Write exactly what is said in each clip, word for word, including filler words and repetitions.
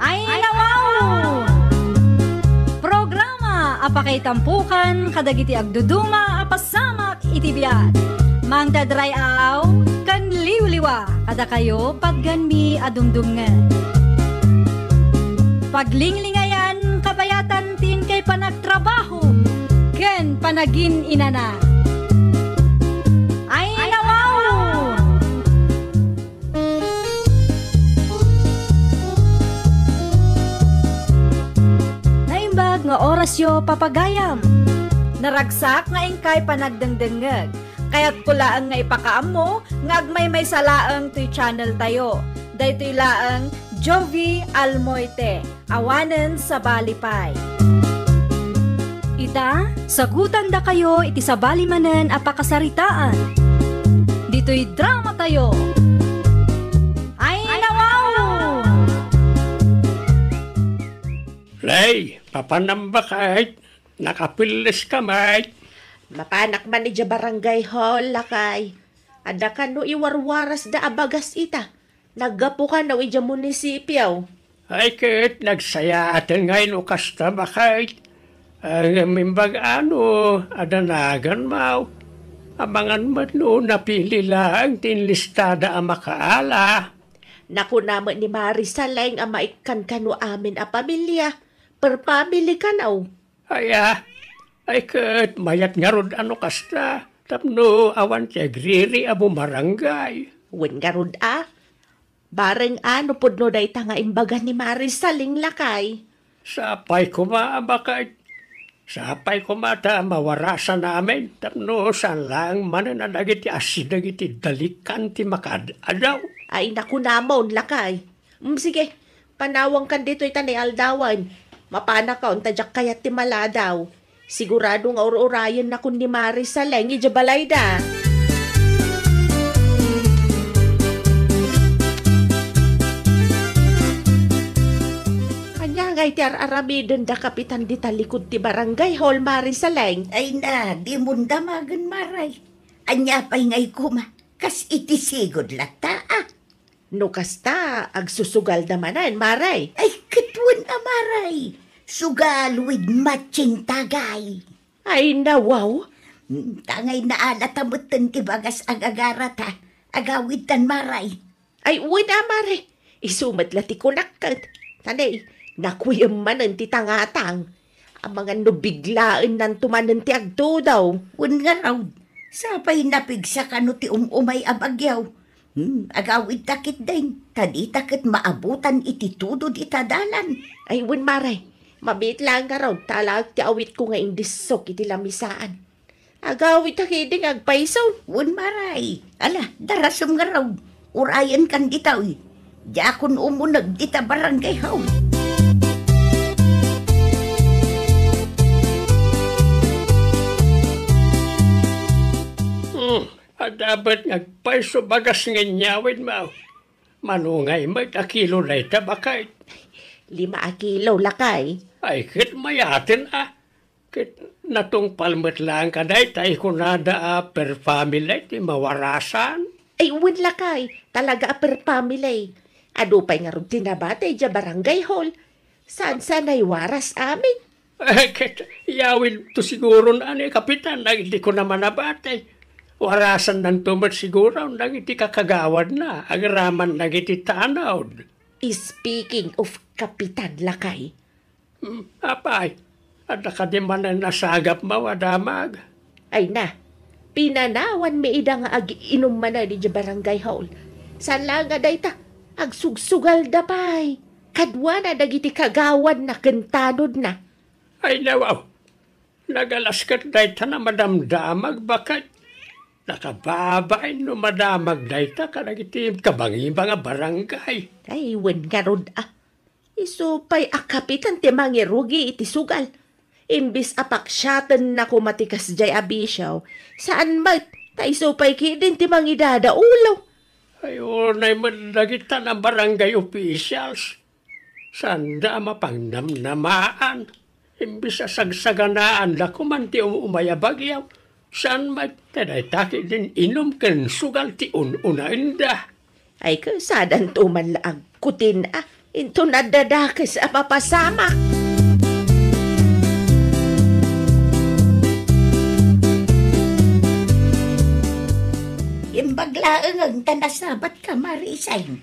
Ay, nawaw! Programa a pakaitampukan kadagiti agduduma a pasamak iti biag. Mangted ray-aw ken liwliwa kadakayo patganmi a dumdumngen. Paglinglingayan kabayatan ti inkay panagtrabaho ken panagin-inana. Ay, nawaw! Naimbag nga orasyo, papagayam. Naragsak nga inkay panagdengdengngeg. Kayatko laeng nga ipakaammo nga agmaymaysa laeng toy channel tayo. Daytoy laeng Jovi Almoite, awanen sabali pay. Ita, sagutandakayo iti sabali manen a pakasaritaan. Ditoy drama tayo. Ay, nawaw! Lay, papanam bakay, nakapilles ka may. Mapanak man idiay barangay hall, lakay. Adda kano iwarwarasda a bagas ita. Naggapu kano idiay munisipio. Ay ket, nagsayaaten ngay no kasta, bakay. Ngem imbag ano, adda naganmaw. Amangan met no napili laeng ti inlistada a makaala. Nakuna met ni Mari Saleng a maikkan kano amin a pamilia, per family kano. Aya, ay ket mayat ngarud a no kasta, tapno awan ti agriri a bumarangay. Wen ngarud a, bareng a no pudno dayta nga imbaga ni Mari Saleng, lakay. Sapay koma a bakay. Sapay koma ta mawarasan amin, tapno saan laeng manen a dagiti assideg iti dalikan ti makaad-adaw. Ay, nakunamon, lakay. Mm, sige, panawangkan ditoy ta naialdawan. Mapanakon ta diak kayat ti maladaw. Sigurado nga ur-urayennakon ni Mari Saleng idiay balayda. Ania ngay ti ar-aramidenda, Kapitan, dita likud ti barangay hall, Mari Saleng? Ay na, dimon damagen, Maray. Ania pay ngay koma, kas iti sigud latta, a? No kasta, agsusugalda manen, Maray. Ay, ket wen a, Maray. Sugal with matching tagay. Ay, nawaw. Hmm, tangay naala ta metten ti bagas a gagarata. Agawidtan, Maray. Ay, wen a, Maray. Isu met la ti kunak ket. Tanay, nakuyem manen ti tangatang. Amangan no biglaennanto manen ti agtudaw. Wen ngarud, sapay napigsa kano ti um-umay a bagyaw. Hmm, agawidta ketdin, ta dita ket maabutan iti tudod ita dalan. Ay, wen, Maray, mabiit laeng ngarud, ta alaek ti awitko nga indissok iti lamisaan. Agawidta ketdin nga agpayso. Wen, Maray, ala, darasem ngarud, urayenkan dita, uy. Diakon umuneg dita barangay hall. Hmm. Adda met nga agpayso bagas nga inyawidmo. Mano ngay met a kilo dayta, bakay? Lima a kilo, lakay. Ay, ket mayaten a. Ket natungpal met laeng kadayta, ikunada a per family ti mawarasan. Ay, wen, lakay. Talaga a per family. Adu pay ngarud ti nabati idiay barangay hall. Saan-saan a waras amin. Eh, ket, yawidto siguron a ni Kapitan, dagiti kuna a nabati. Warasannanto met siguron dagiti kakagawadna, agraman dagiti tanod. Speaking of Kapitan, lakay. Hmm, apay, adda kadi manen nasagapmo a damag? Ay na, pinanawanmi ida nga ag-inum manen idiay barangay hall. Saan laeng a dayta, agsugsugalda pay. Kaduana dagiti kagawadna ken tanodna. Ay, nawaw. Nagalas ket dayta a madamdamag, baket. Nakababain no madamag dayta kadagiti kabangibang a barangay. Ay, wen ngarud a. Isu pay a Kapitan ti mangirugi iti sugal. Imbes a paksiatenna koma ti kasdiay a bisio, saan met, ta isu pay ketdin ti mangidadaulo. Ay, unay met dagita a barangay officials. Saanda a mapangnamnamaan. Imbes a sagsaganaanda koman ti um-umay a bagyo, Saan met ta dayta ketdin inum ken sugal ti un-unaenda? Ay, kasadanto man la agkutin a, inton adda dakes a mapasamak. Imbag laeng ta nasabatka, Mare Iseng.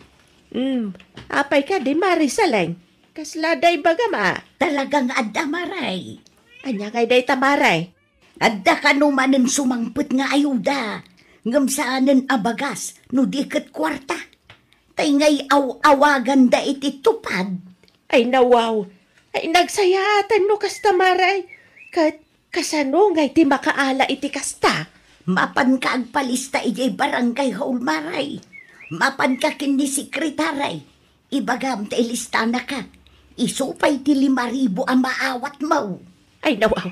Hmm, apay kadi, Mare Saleng? Kasla adda ibagam a? Talaga nga adda, Mare. Ania ngay dayta, Mare? Adda kano manen sumangpet nga ayuda, ngem saanen a bagas no di ket kuarta. Tay ngay aw-awaganda iti tupad. Ay, nawaw. Ay, nagsayaatan no kasta, Mare. Ket kasano ngay ti makaala iti kasta? Mapanka agpalista idiay barangay hall, Mare. Mapanka ken ni sekretari. Ibagam ta ilistanaka. Isu pay ti lima ribu a maawatmo. Ay, nawaw.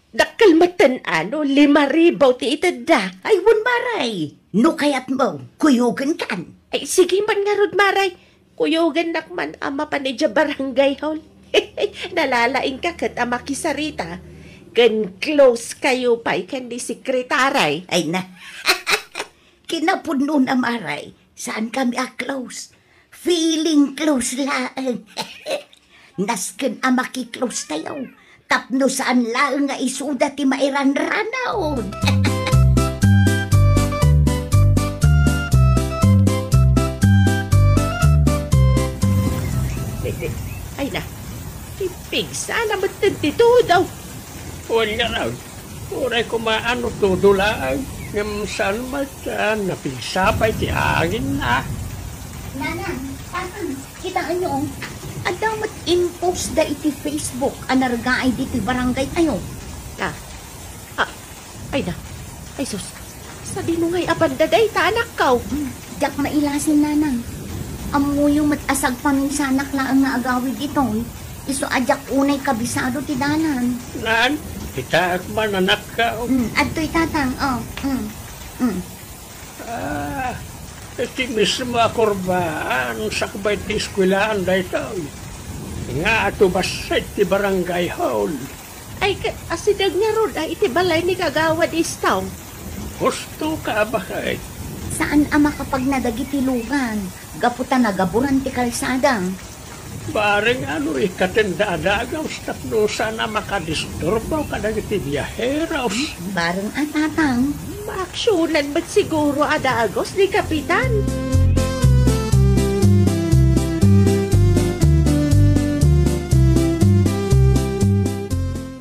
Dakkel metten a no lima ribu ti itedda. Ay, wen, Mare. No kayatmo, kuyogenkan. Ay, sige man ngarud, Mare. Kuyogennak man a mapan idiay barangay hall. Nalalaingka ket a makisarita. Ken close kayo pay ken ni sekretari. Ay na. Kinapudnona, Mare. Saankami a close. Feeling close laeng. Nasken a maki-close tayo. Tapno saan laeng nga isuda ti mairanranon. Ay na, pipigsana metten ti tudo. Wen ngarud, uray koma no tudo laeng, ngem saan met a napigsa pay ti anginna. Nanang, tatang, kitaenyo, oh. Adda met impostda iti Facebook a nargaay ditoy barangay tayo. Ah, ah, ay na. Ay sus, sadino ngay a banda dayta, anakko? Hmm, diak mailasin, nanang. Ammoyo met a sagpaminsanak laeng nga agawid itoy. Isu a diak unay kabisado ti dalan. Naan, kitaek man, anakko. Mm, adtoy tatang, oh. Mm. Mm. Ah, iti mismo a kurbaan, sakbay ti eskuelaan daytoy. Nga atu bassit ti barangay hall. Ay, ka-, asideg ngarud a iti balay ni Kagawad Istong. Husto ka a baket. Saan a makapagnadagiti lugan, gapu ta nagaburan ti kalsada. Bareng a no ikkatenda a dagus tapno saan a makadisturbo kadagiti biaheros. Bareng a tatang. Maaksionan met siguro a dagus ni Kapitan.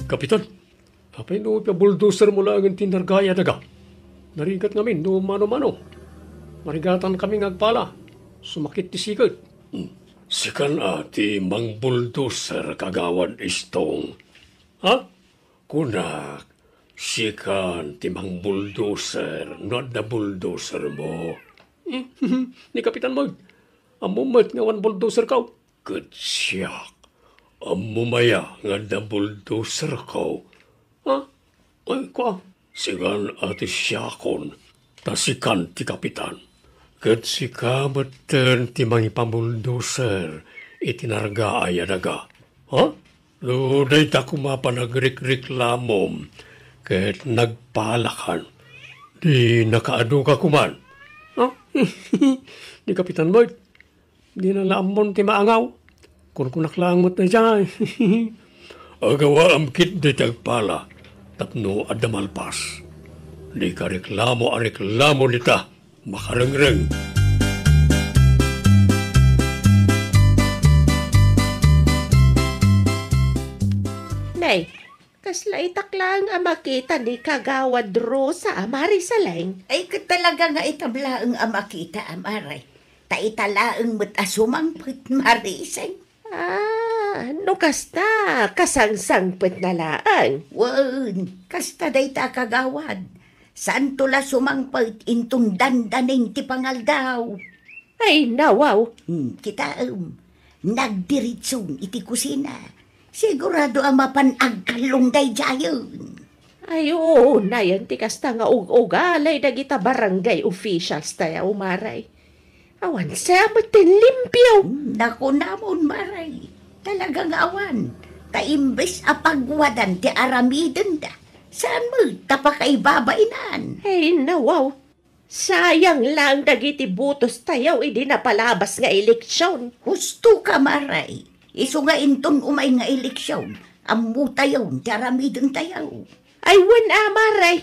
Kapitan, apay no ipabuldosermo laengen ti nargaay a daga? Narigat ngamin no mano-mano. Marigatankami nga agpala. Sumakit ti siket. Hmm. Sikan a ti mangbuldoser, Kagawad Istong. Ha? Kunak, sikan ti mangbuldoser no adda buldosermo. Hmm, ni Kapitan Moy, ammom met nga awan buldoserko? Ket siak, ammom aya nga adda buldoserko? Ha? Ay, kua, sikan a ti siakon, ta sikan ti kapitan. Ket sika metten ti mangipabuldoser iti nargaay a daga. Ha? No dayta koma panagrikreklamom ket nagpalakan, di nakaadu ka koman. Ha? Ni Kapitan Moy, dina la ammon ti maangaw. Kunkunak laeng met daydiay. Agawaam ketdi ti agpala tapno adda malpas. Dika reklamo a reklamo dita, makarengreng. Nay, kasla itak laeng a makita ni Kagawad Rosa a Mari Saleng. Ay, ket talaga nga itam laeng a makita a Mari. Ta ita laeng met a sumangpet, Mari Iseng. Ah, no kasta, kasangsangpetna laeng. Wen, kasta dayta a kagawad. Saanto la sumangpet inton dandanin ti pangaldaw. Ay, nawaw. Hmm, kitaem. Nagdiritson iti kusina. Sigurado a mapan agkallong daydiayen. Ay, oo, nayen ti kasta nga ug-ugali dagita barangay officials tayo, Mari. Awan sa met ti limpio. Hmm, nakunamon, Mari. Talaga nga awan. Ta imbes a pagwadan ti aramidenda, Saan met ta pakaibabainan? Ay, nawaw. Sayang lang dagiti botos tayo idi napalabas nga eleksyon. Husto ka, Maray. Isu nga inton umay nga eleksyon, ammo tayon ti aramiden tayo. Ay, wen a, Maray.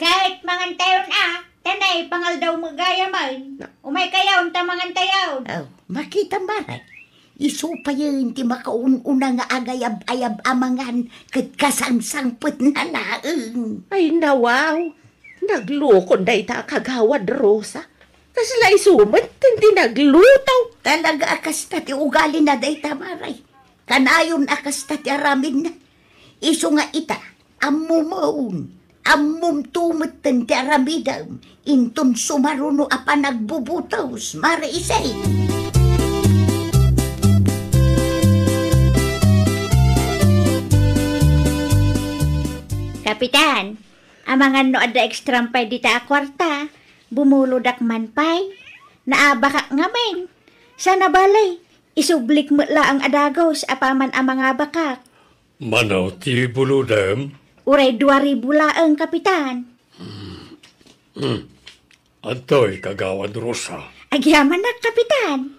Ket mangan tayon a, tanay pangaldaw met gayamen. Umay kayon ta mangan tayon. Oh, makita, Maray. Isu payen ti makaun-una nga agayab-ayab a mangan ket kasangsangpetna laeng. Ay, nawaw. Naglukon dayta a kagawad Rosa. Kasla isu met ti nagluto. Talaga a kasta ti ugalina dayta, Maray. Kanayon a kasta ti aramidna. Isu nga ita, ammom, ammom metten ti aramidem, inton sumaruno a panagbubutos, Mare Isay. Kapitan, amangan no adda extra pay dita a kuarta, bumulodak man pay. Naabakak ngamin. Sana bale, isublik met laeng a dagus apaman a mangabakak. Mano ti bulodem? Uray dua ribu laeng, Kapitan. Hmm. Adtoy, Kagawad Rosa. Agyamanak, Kapitan.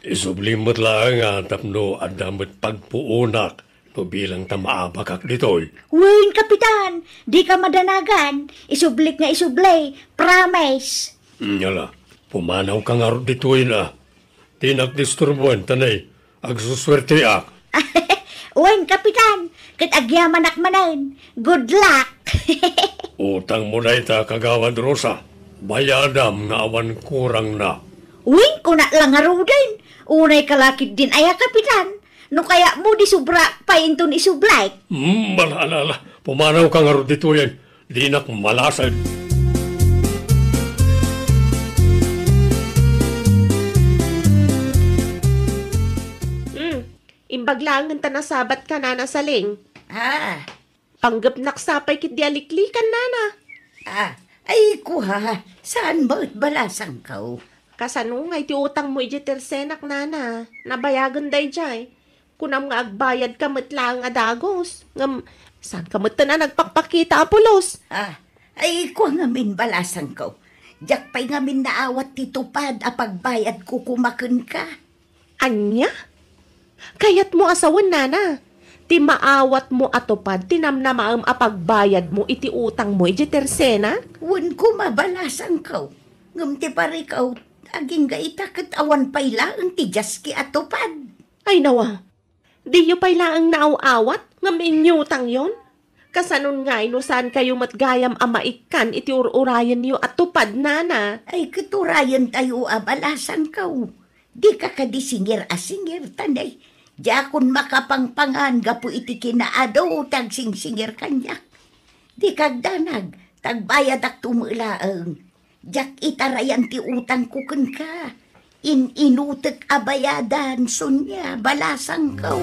Isublim met laeng a tapno adda met pagpuonak no bilang ta maabakak ditoy. Wen, Kapitan, dika madanagan. Isublik nga isubli. Promise. Hmm, ala, pumanawka ngarud ditoy na. Dinak disturboen, tanay, agsusuerteak. Wen, Kapitan, ket agyamanak manen. Good luck! Utangmo dayta, Kagawad Rosa. Bayadam nga awan kurangna. Wen, kunak la ngaruden. Unay ka la ketdin aya, Kapitan. No kayatmo, di subra pay inton isubli. Hmm, ala, ala, ala. Pumanawka ngarud ditoyen. Dinak malased. Hmm, imbag laengen ta nasabatka, Nana Saling. Ah. Panggepnak sa pay ketdi a liklikan, Nana. Ah, ay, kua, saan met balasangko? Kasano ngay ti utangmo idiay tersenak, Nana? Nabayagen daydiay. Kunam nga agbayadka met laeng a dagus. Ngem, saanka metten a nagpakpakita a pulos? Ah, ay, kua ngamin balasangko. Diak pay ngamin naawat ti tupad a pagbayadko koma kenka. Ania? Kayatmo a sawen, Nana, ti maawatmo a tupad ti namnamaem a pagbayadmo iti utangmo idiay tersenak? Wen koma balasangko. Ngem ti parikaw, agingga ita ket awan pay laeng ti diaski a tupad. Ay, nawa, diyo pay laeng naaw-awat ngem inyutangyon? Kasanon ngay no saankayo met gayam a maikkan iti ur-urayenyo a tupad, Nana? Ay, ket urayentayo a balasangko. Dika kadi singir a singir, tanay. Diakon makapangpangan gapu iti kinaadu ti agsingsingir kaniak. Dika agdanag, ta agbayadakto met laeng. Diak itarayan ti utangko kenka. In-inutek a bayadan, Sonia, balasangko.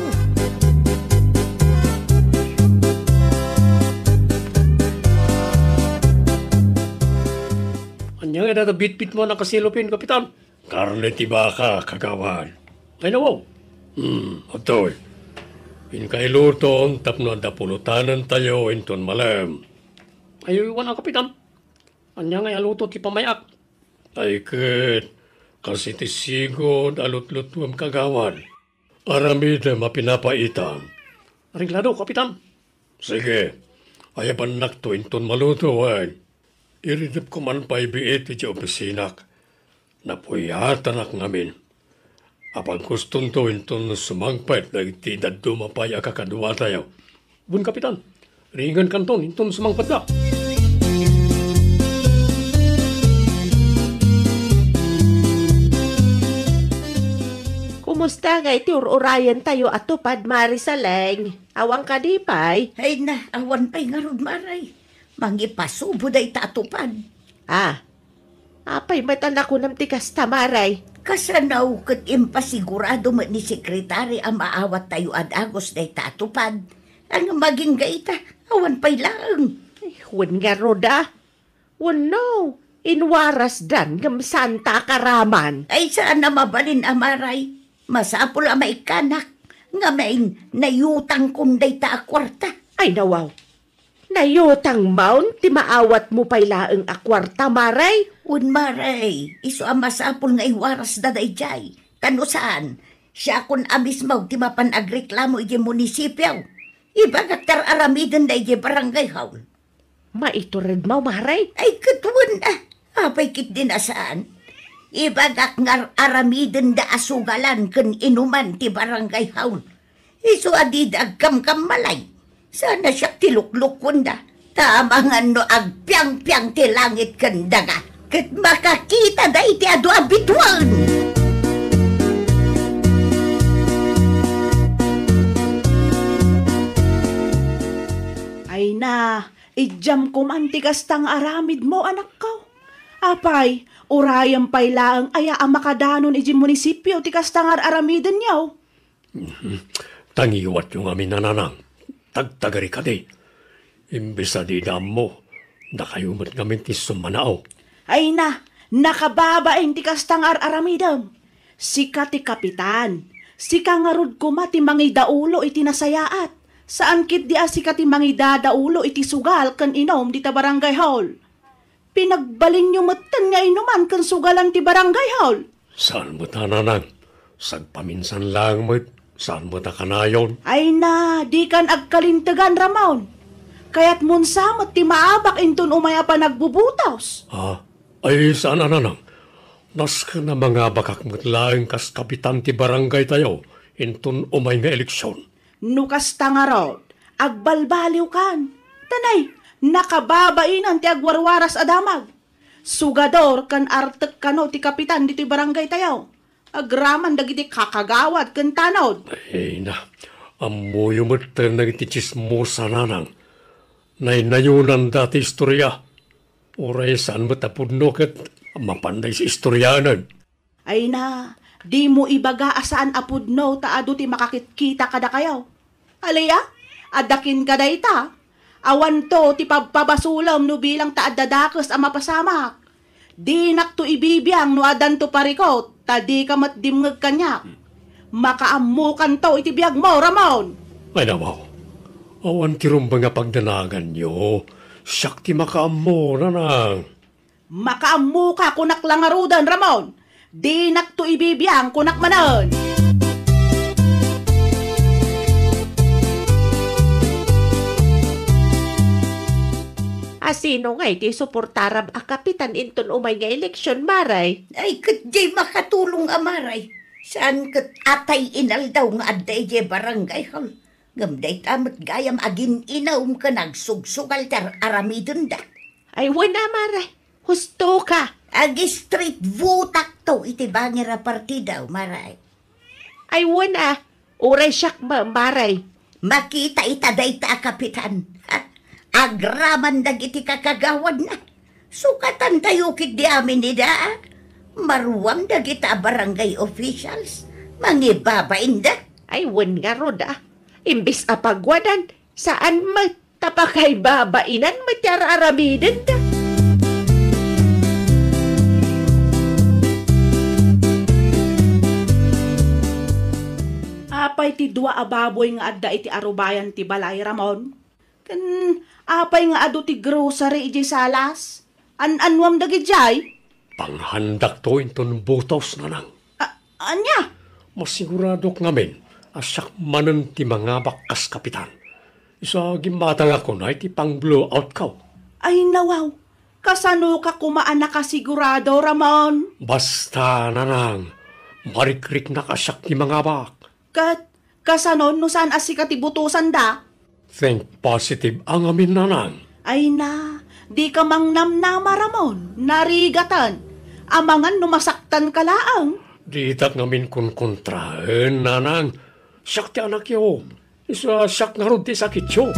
Ania ngay dayta bitbitmo a nakasilupin, Kapitan? Karne ti baka, Kagawad. Ay, nawaw. Hmm, adtoy. Inka iluton tapno adda pulotanentayo inton malem. Ay, wen a, Kapitan. Ania ngay a luto ti pamay-ak? Ay ket, kas iti sigud a lutlutuem, Kagawad. Aramidem a pinapaitam. Areglado, Kapitan. Sige, ayabannakto inton maluto, wen. Iridepko man pay biit iti opisinak. Napuyatanak ngamin. Apagkustonto inton sumangpet dagiti dadduma pay a kakaduatayo. Wen, Kapitan, ringenkanton inton sumangpetda. Kumusta ngay ti ur-urayentayo a tupad, Mari Saleng? Awan kadi pay? Ay na, awan pay ngarud, Maray. Mangipasubo dayta a tupad. Ah, apay met a nakunam ti kasta, Maray? Kasano ket impasigurado met ni Sekretari a maawattayo a dagus dayta a tupad? Ngem agingga ita, awan pay laeng. Ay, wen ngarud a. Wenno, inwarasdan ngem saanta a karaman. Ay, saan a mabalin a, Maray. Masapul a maikkanak. Ngamin, naiutangkon dayta a kuarta. Ay, nawaw. Nayutang mawn ti maawatmo pay laeng a kuarta, Mare? Wen, Mare, isu a masapul nga iwarasda daydiay. Ta no saan, siakon a mismo ti mapan agreklamo idiay munisipio. Ibagak ti ar-aramidenda idiay barangay hall. Maituredmo, Mare? Ay, ket wen, a. Apay ketdin a saan? Ibagak nga ar-aramidenda a sugalan ken inuman ti barangay hall. Isu a dida agkamkammalay. Saan a siak ti luklukkonda. Ta amangan no agpiangpiang ti langit ken daga, ket makakitada iti adu a bituen. Ay na, idiam koman ti kasta nga aramidmo, anakko. Apay, urayem pay laeng aya a makadanon idiay munisipio ti kasta nga ar-aramidenyo. Mhm. Ta ngiwatyo ngamin a nanang, tagtagari kadi. Imbes a dida ammo, dakayo met ngamin ti summanao. Ay na, nakababain ti kasta nga ar-aramidem. Sika ti kapitan. Sika ngarud koma ti mangidaulo iti nasayaat. Saan ketdi a sika ti mangidadaulo iti sugal ken inum dita barangay hall. Pinagbalinyo metten nga inuman ken sugalan ti barangay hall. Saan met a nanang, sagpaminsan laeng met, saan met a kanayon. Ay na, dikan agkalintegan, Ramon. Kayatmon sa met ti maabak inton umay a panagbubutos. Ha? Ay, saan a nanang. Nasken a mangabakak met laeng kas kapitan ti barangay tayo inton umay nga eleksion. No kasta ngarud, agbalbaliwkan. Ta nay, nakababainan ti agwarwaras a damag. Sugador ken artek kano ti kapitan ditoy barangay tayo. Agraman dagiti kakagawad ken tanod. Ay na, ammoyo met dagiti tsismosa, nanang. Naynayonanda ti istoria. Uray saan met a pudno ket mapanda istorianen. Ay na, dimo ibaga a saan a pudno ta adu ti makakitkita kadakayo. Alia, adda kenka dayta. Awanto ti pabpabasolem no bilang ta adda dakes a mapasamak. Dinakto ibibiang no addanto parikut, ta dika met dimngeg kaniak. Makaammokanto iti biagmo, Ramon. Ay, nawaw. Awan ti rumbeng a pagdanaganyo. Siak ti makaammo, nanang. Makaammoka, kunak la ngaruden, Ramon. Dinakto ibibiang, kunak manen. A sino ngay ti suportaram a kapitan inton umay nga eleksion, Mare? Ay, ket diay makatulong a Mare. Saan ket atay inaldaw nga adda idiay barangay hall. Ngem dayta met gayam agin-inum ken agsugsugal ti ar-aramidenda. Ay, wen a, Mare. Husto ka. Ag-street vote-akto iti bangir a partido, Mare. Ay, wen a. Uray siak, ma-, Mare. Makita ita dayta a kapitan. Ha? Agraman dagiti kakagawadna. Sukatantayo ketdi amin ida, a. Maruam dagita a barangay officials. Mangibabainda. Ay, wen ngarud, a. Imbes a pagwadan, saan met ta pakaibabainan met ti ar-aramidenda. Apay ti dua a baboy nga adda iti arubayan ti balay, Ramon? Ken apay nga adu ti grocery idiay salas? An-annuam dagidiay? Panghandakto inton butos, nanang. A-, ania? Masiguradok ngamin a siak manen ti mangabak kas kapitan. Isu a gimmatangak kuna iti pang-blowout-ko. Ay, nawaw. Kasanoka koma a nakasigurado, Ramon? Basta, nanang, marikriknak a siak ti mangabak. Ket kasano no saan a sika ti butosanda? Think positive a ngamin, nanang. Ay na, dika mangnamnama, Ramon, narigatan. Amangan no masaktanka laeng. Ditak ngamin kunkontraen, nanang. Siak ti anakyo. Isu a siak ngarud ti sakityo.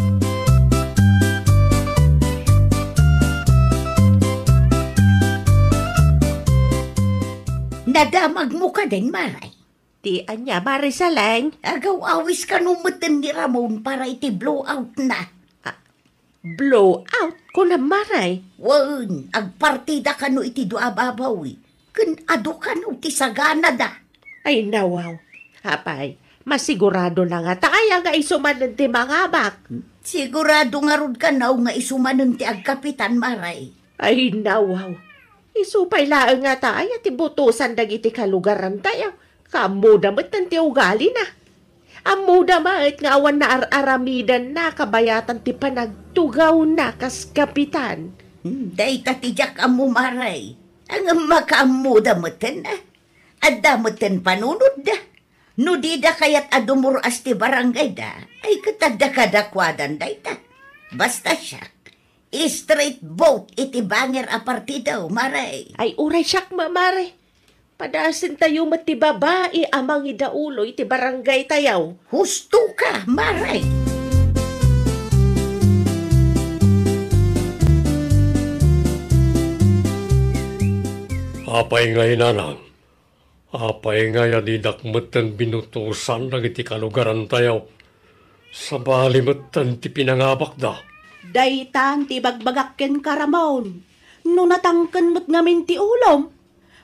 Nadamagmo kadin, Mare? Ti ania, Mare Saleng? Agaw-awis kano metten ni Ramon para iti blowout-na. Ah, blowout? Kunam, Mare? Wen, agpartida kano iti dua a babawi. Ken adu kano ti saganada. Ay, nawaw. Apay, masigurado na ngata aya nga isu manen ti mangabak? Hmm? Sigurado ngarud kano nga isu manen ti agkapitan, Mare. Ay, nawaw. Isu pay laeng ngata aya ti butosan dagiti kalugarantayo. Kaammoda met ti ugalina. Ammoda met nga awan naar-aramidanna kabayatan ti panagtugawna kas kapitan. Hmm, dayta ti diak ammo, Mare. Ngem makaammoda metten, a. Adda metten panunotda. No dida kayat a dumur-as ti barangayda, ay ket adda kadakuadan dayta. Basta siak, straight vote iti bangir a partido, Mare. Ay, uray siak, ma-, Mare. Padasentayo met ti babai a mangidaulo iti barangaytayo. Husto ka, Mare. Apay nga inanang? Apay nga ya didak metten binutosan dagiti kalugarantayo? Sabali metten ti pinangabakda. Daytan ti ibagbagak kenka, Ramon. No natangken met ngamin ti ulom,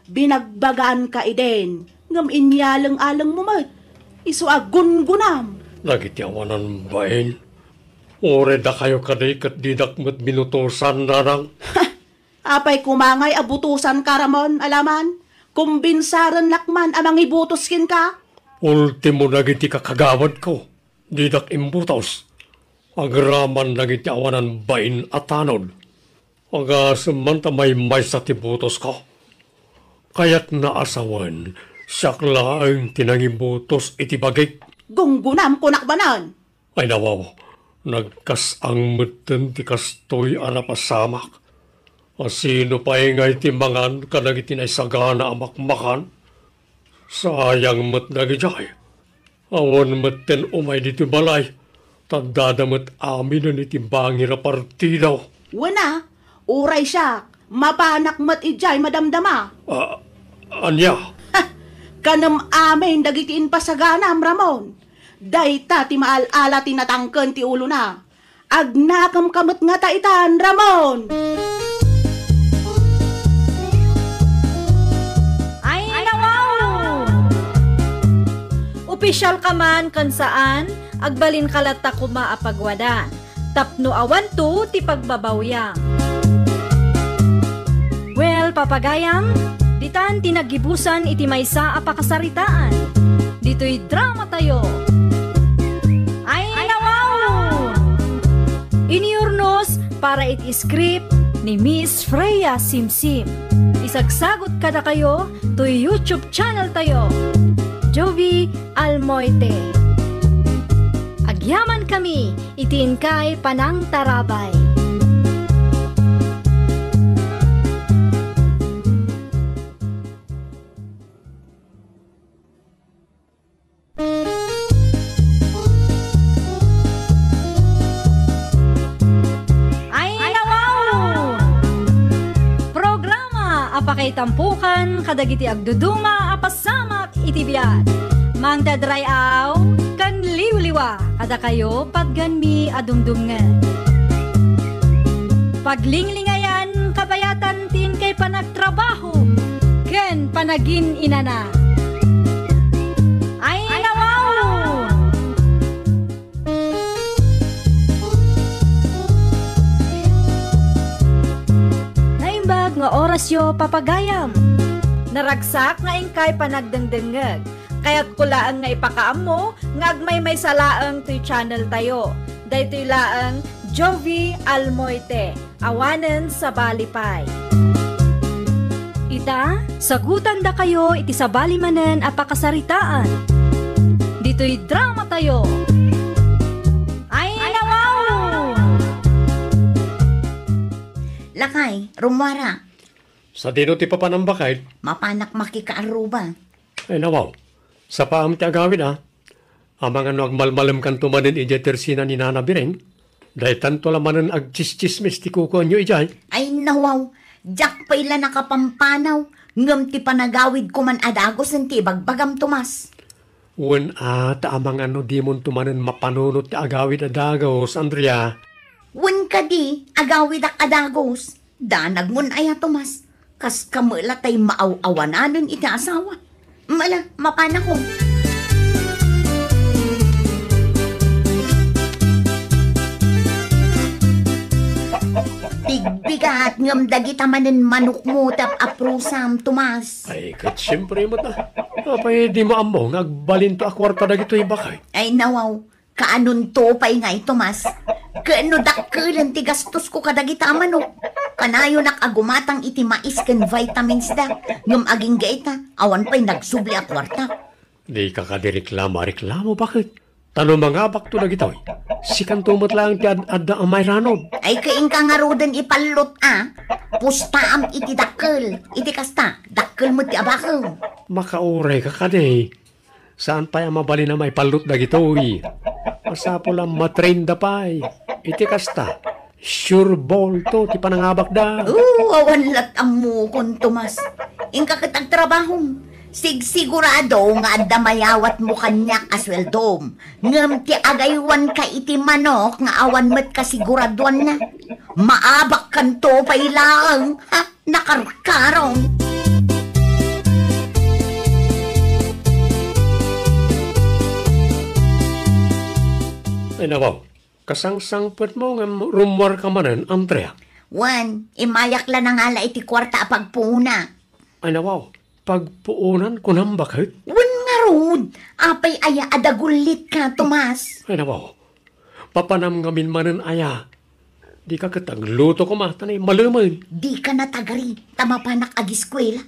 binagbagaanka idin, ngem inyaleng-alengmo met. Isu a gungunam. Dagiti awanan bain, uray dakayo kadi ket didak met binutosan, nanang. Apay koma ngay a butosanka, Ramon, alaman? Kumbinsarennak man a mangibutos kenka. Ultimo dagiti kakagawadko, didak imbutos. Agraman dagiti awanan bain a tanod. Agasem man ta maymaysa ti butosko. Kayatna a sawen, siak laeng ti nangibutos iti bagik. Gunggunam, kunak manen. Ay nawaw, nagkas-ang metten ti kastoy a napasamak. A sino pay ngay ti mangan kadagiti naisagana a makmakan? Sayang met dagidiay. Awan metten umay ditoy balay, ta addada met aminen iti bangir a partido. Wen a, uray siak, mapanak met idiay madamdama. Ah, ania? Ha! Kanem amin dagiti impasaganam, Ramon. Dayta ti maal-ala ti natangken ti ulona. Agnakemka met ngata itan, Ramon! Ay, nawaw! Opisyal ka man ken saan, agbalinka latta koma a pagwadan. Tapno awanto ti pagbabawiam. Well, papagayam, ditan ti naggibusan iti maysa a pakasaritaan. Ditoy dramatayo. Ay, nawaw! Inurnos para iti script ni Miss Freya Simsim. Isagsagot kadakayo toy YouTube channel tayo, Jovi Almoite. Agyaman kami iti inkay panangtarabay. Ay, nawaw! Programa a pakaitampukan kadagiti agduduma a pasamak iti biag. Mangdadray-aw ken liwliwa kadakayo patgenmi a dumdumngeg. Paglinglingayan kabayatan ti inkay panagtrabaho ken panagin-inana. Ay, nawaw! Naimbag nga orasyo, papagayam. Naragsak nga inkay panagdengdengngeg. Kayatko laeng nga ipakaammo nga agmaymaysa laeng toy channel tayo. Daytoy laeng Jovi Almoite, awanen sabali pay. Ita, sagutandakayo iti sabali manen a pakasaritaan. Ditoy dramatayo. Ay, nawaw! Lakay, rumuara. Sadino ti papanam, baket? Mapanak makikaarruba. Ay, nawaw. Sapaam ti agawid, a. Amangan no agmalmalemkanto manen idiay tersina ni Nana Biring, daytanto la manen agtsistsismis ti kukuanyo idiay. Ay, nawaw, diak pay la nakapampanaw, ngem ti panagawidko man a dagusen ti ibagbagam, Tomas. Wen a, ta amangan no dimonto manen mapanunot ti agawid a dagus, Andrea. Wen kadi, agawidak a dagus. Danagmon aya, Tomas? Kas kami la tay maaw-awananen iti asawa. Mala, mapanakon. Tat, ngem dagita manen manokmo ti ap-aprusam, Tomas. Ay, ket siempre met a. Apay dimo ammo nga agbalinto a kuarta dagitoy, baket? Ay, nawaw. Kaanonto pay ngay, Tomas? Ket no dakkelen ti gastosko kadagita a manok, kanayonak a gumatang iti mais ken vitamins da, ngem agingga ita, awan pay nagsubli a kuarta. Dika kadi reklamo a reklamo, baket? Ta no mangabakto dagitoy, sikanto met laeng ti ad-adda a mairanod. Ay, ket inka ngaruden ipallut a. Pustaam iti dakkel. Iti kasta, dakkel met ti abakem. Makaurayka kadi. Saan pay a mabalin a maipallut dagitoy. Masapul a matrainda pay. Iti kasta, sure ball to ti panangabakda. Oo, awan lat ammokon, Tomas. Inka ket agtrabahom. Sigsigurado nga adda mayawatmo kaniak a sueldom. Ngem ti agaywanka iti manok nga awan met kasiguraduanna, maabakkanto pay laeng. Ha? Nakarkarong. Ay, nawaw. Kasangsangpetmo ngem rummuarka manen, Andrea. Wen, immayak la nangala iti kuarta a pagpuona. Ay, nawaw. Pagpuonan kunam, baket? Wen ngarud, apay aya a dagullitka, Tomas? Ay, nawaw. Papanam ngamin manen aya. Dika ket agluto koma, ta naimalemen. Dika natagari, ta mapanak agiskuela.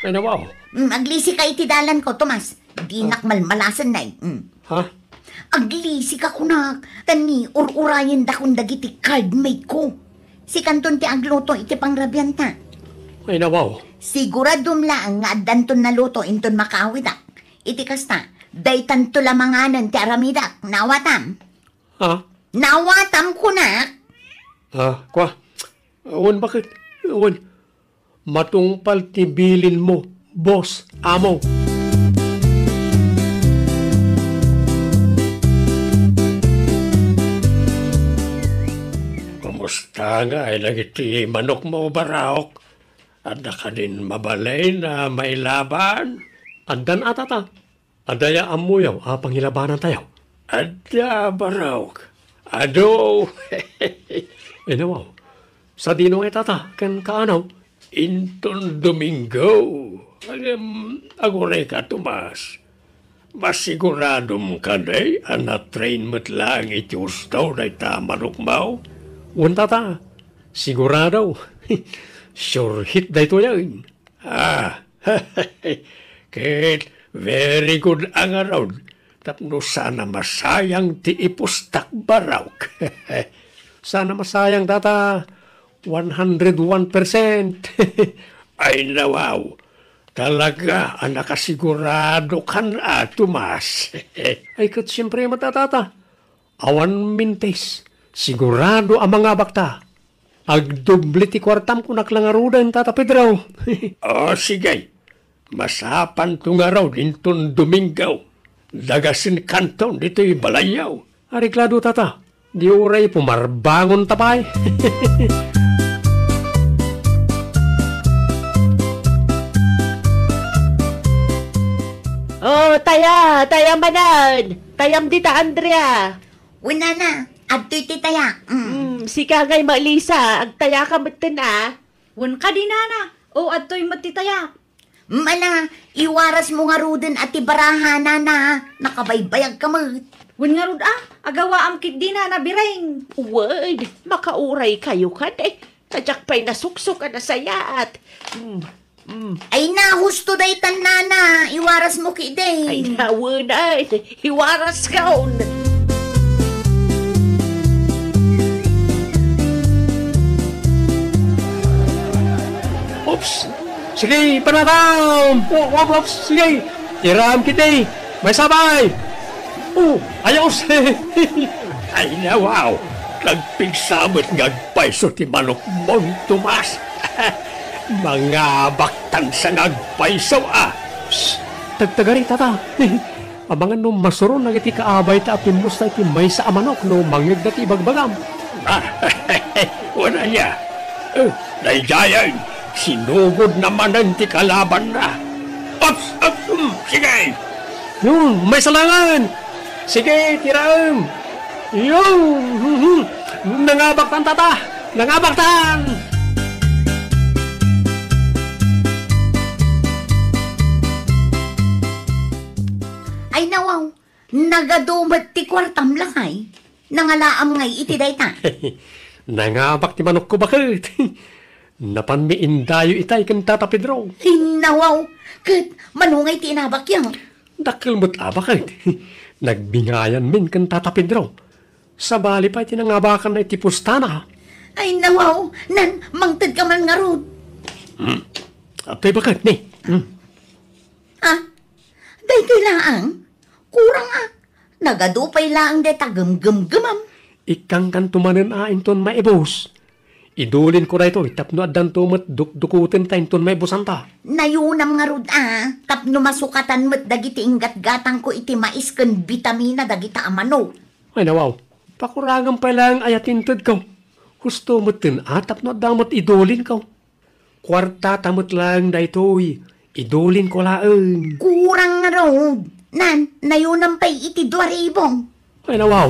Ay, nawaw. Mm, aglisika iti dalanko, Tomas. Dinak malmalasen, nay. Mm. Ha? Aglisika kunak, ta ni ur-urayendakon dagiti cardmate ko. Sikanton ti agluto iti pangrabianta. Ay, nawaw. Siguradom laeng nga addanton naluto inton makaawidak. Iti kasta, daytanto la manganen ti aramidak. Naawatam? Ha? Naawatam, kunak. Ah, kwa. Wen, baket? Wen. Matungpal ti bilinmo, boss, amo. Kumusta ngay dagiti manokmo, Baraok? Adda kadin mabalin a mailaban? Addan a, tata. Adda ya ammoyo a pangilabanantayo? Adda, Baraok. Adu. Inawaw. Sadino ngay, tata, ken kaanaw? Inton Domingo. Ngem, agurayka, Tomas. Masiguradom kadi a na-train met laeng iti husto dayta a manokmo? Wen, tata. Sigurado. Sure hit daytoyen. Ah, ket very good a ngarud tapno saan a masayang ti ipustak, Baraok. Saan a masayang, tata, one hundred one percent. Ay, nawaw, talaga a nakasiguradokan a, Tomas. Ay, ket siempre met a, tata. Awan mintis, sigurado a mangabakta. Agdubli ti kuartam, kunak la ngaruden, Tata Pedro. O, sige. Masapanto ngarud inton Domingo. Dagasenkanton ditoy balayyo. Areglado, Tata. Di uray pumarbangonta pay. O, taya, taya manen. Tayam dita, Andrea. Wen, nana, adtoy ti tayak. Mm. Mm, sika ngay, Melissa, agtayaka metten a. Wen kadi, nana. O, adtoy met ti tayak. Mm, ala, iwarasmo ngaruden a ti baraha, nana. Nakabaybayagka met. Wen ngarud a, agawaam ketdi, nana, Bireng. Wen, makauraykayo kadi. Ta diak pay nasuksok a nasayaat. Mm. Mm. Ay, nahusto daytan, nana. Iwarasmo ketdi. Ay, nawen, ay. Iwaraskon. Oops. Sige, panatam. O, op, op, sige. Iram ketdi. Maysa pay. O, ayos. Ay, nawaw. Nagpigsa met nga agpayso ti manokmon, Tomas. Mangabaktan sa nga agpayso, a. Psst! Tagtagari, tata. Amangan no masuron dagiti kaabayta a pimmusta iti maysa a manok no mangngegda ti ibagbagam. A, wen ania? E, daydiayen, sinugod na manen ti kalabanna. Ups, ups, mm, sige! Yun, maysa laengen! Sige, tiraem! Yun! Mhm. Nangabaktan, tata! Nangabaktan! Ay, nawaw, nagadu met ti kuartam, lakay. Nangalaam ngay iti dayta? Nangabak ti manokko, baket. Napanmi indayo itay ken Tata Pedro. Ay, nawaw, ket mano ngay ti inabakyo? Dakkel met a, baket. Nagbingayanmin ken Tata Pedro. Sabali pay ti nangabakanna iti pustana. Ay, nawaw, nan, mangtedka man ngarud. Hmm. Atoy, baket, ni. Hmm. Ah, daytoy laeng? Kurang a. Nagadu pay laeng dayta gumgumgumam. Ikkangkanto manen a inton maibus. Idulinko daytoy tapno addanto met dukdukuten ta inton maibusanta. Nayunam ngarud a, tapno masukatan met dagiti inggatgatangko iti mais ken bitamina dagita a manok. Ay, nawaw. Pakurangem pay laeng aya ti intedko. Husto metten a tapno adda met idulinko. Kuartata met laeng daytoy. Idulinko laeng. Kurang ngarud. Nan, nayunam pay iti dua ribu. Ay, nawaw.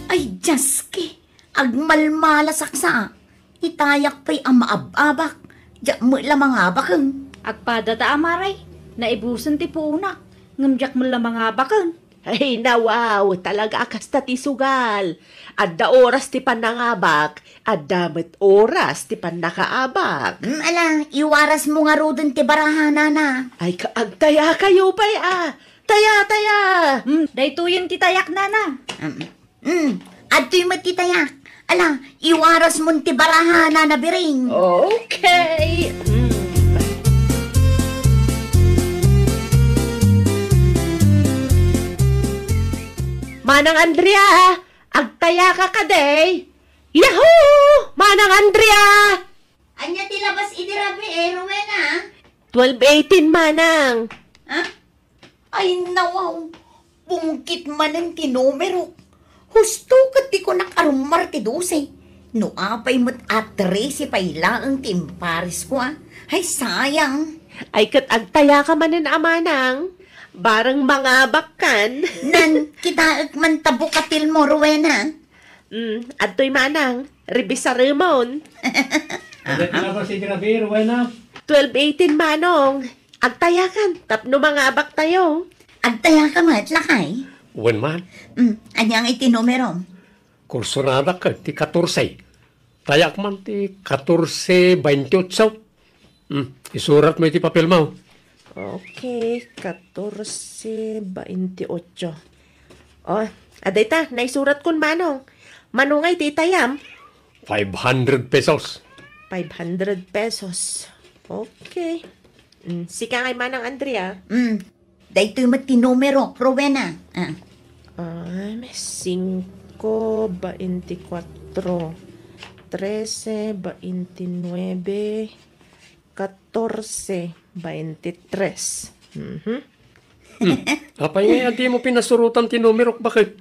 Ay, Dios ki. Agmalmalasak sa. Itayak pay a maab-abak. Diak met la mangabaken. Agpadata a, mare. Naibusen ti puonak. Ngem diak met la mangabaken. Ay, nawaw, talaga a kasta ti sugal. Adda oras ti pannangabak, adda met oras ti pannakaabak. Mm, ala, iwarasmo ngaruden ti baraha, nana. Ay, ka-, agtayakayo pay a. Taya, taya. Mm, daytoyen ti tayak, nana. Mm, mm, adtoy met ti tayak. Ala, iwarasmon ti baraha, nana Biring. Okay. Mm. Manang Andrea, agtayaka kadi. Yahoo! Manang Andrea! Ania ti labas idi rabii, Rowena? Twelve eighteen, manang. Ha? Ay, nawaw. Pungkit manen ti numero. Husto ket ti kunak a rummar ti dose. No apay met a trese pay laeng ti imparesko, a. Ay, sayang. Ay, ket agtayaka manen a, manang. Bareng mangabakkan. Nan, kitaek man ta bukatilmo, Rowena. Mm, adtoy, manang. Rebisaremon. Adda ti labas idi rabii, Rowena? Twelve eighteen, manong. Agtayakan, tapno mangabaktayo. Agtayaka met, lakay? Wen man. Mm, ania ngay ti numerom? Kursonadak ti katorse. Tayak man ti katorse baintiotso. Hmm, isuratmo iti papelmo. Okay, katorse baintiotso. Oh, adda ita, naisuratkon, manong. Mano ngay ti itayam? Five hundred pesos. Five hundred pesos. Okay. Mm, sika ngay, Manang Andrea. Mm, daytoy met ti numero, Rowena. Ah. Ah, singko, baintikwatro, trese, baintinuebe, katorse, baintitres. Mhm. Hmm. Apay ngay a dimo pinasurotan ti numerok, baket?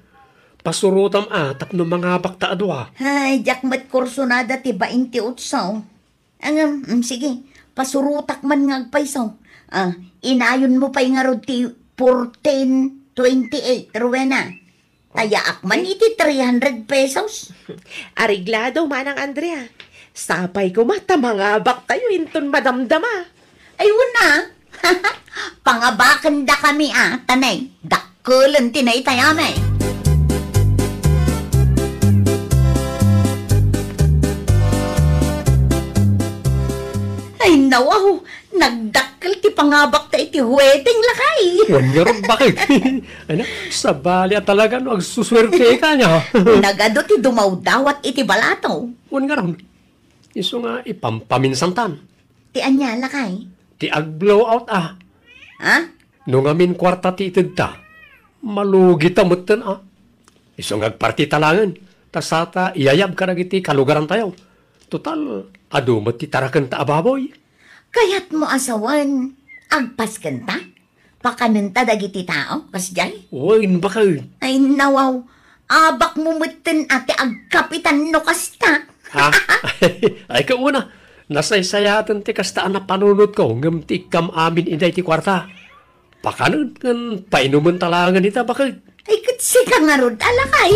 Pasurotam a tapno mangabakta a dua. Ay, diak met kursonada ti baintiotso. Ngem, mm, sige, pasurotak man nga agpayso. Ah, inayonmo pay ngarud ti fourteen twenty-eight, Rowena. Tayaak man iti three hundred pesos. Areglado, Manang Andrea. Sapay koma ta mangabaktayo inton madamdama. Ay, wen a. Pangabakendakami a, ta nay, dakkel ti naitayami. Ay, nawaw, nagdakkel ti pangabakta iti wedding, lakay. Wen ngarud, baket? Ano, sabali a talaga no agsusuerteka nia. Nagadu ti dumawdawat iti balato. Wen ngarud, isu nga ipampaminsantan. Ti ania, lakay? Ti ag-blowout a. Ha? No ngamin kuarta ti itedta, malugita metten a. Isu nga agpartita laengen, ta sata iyayab kadagiti kalugarantayo. Total, adu met ti tarakenta a baboy. Kayatmo a sawen, agpaskenta? Pakanenta dagiti tao, kasdiay? Wen, baket. Ay, nawaw. Abakmo metten a ti agkapitan no kasta. Ha? Ay, kauna, nasaysayaten ti kasta a napanunotko, ngem ti ikkam amin idiay ti kuarta. Pakanen ken painumen ta laengen ita, baket. Ay, ket sika ngarud a, lakay.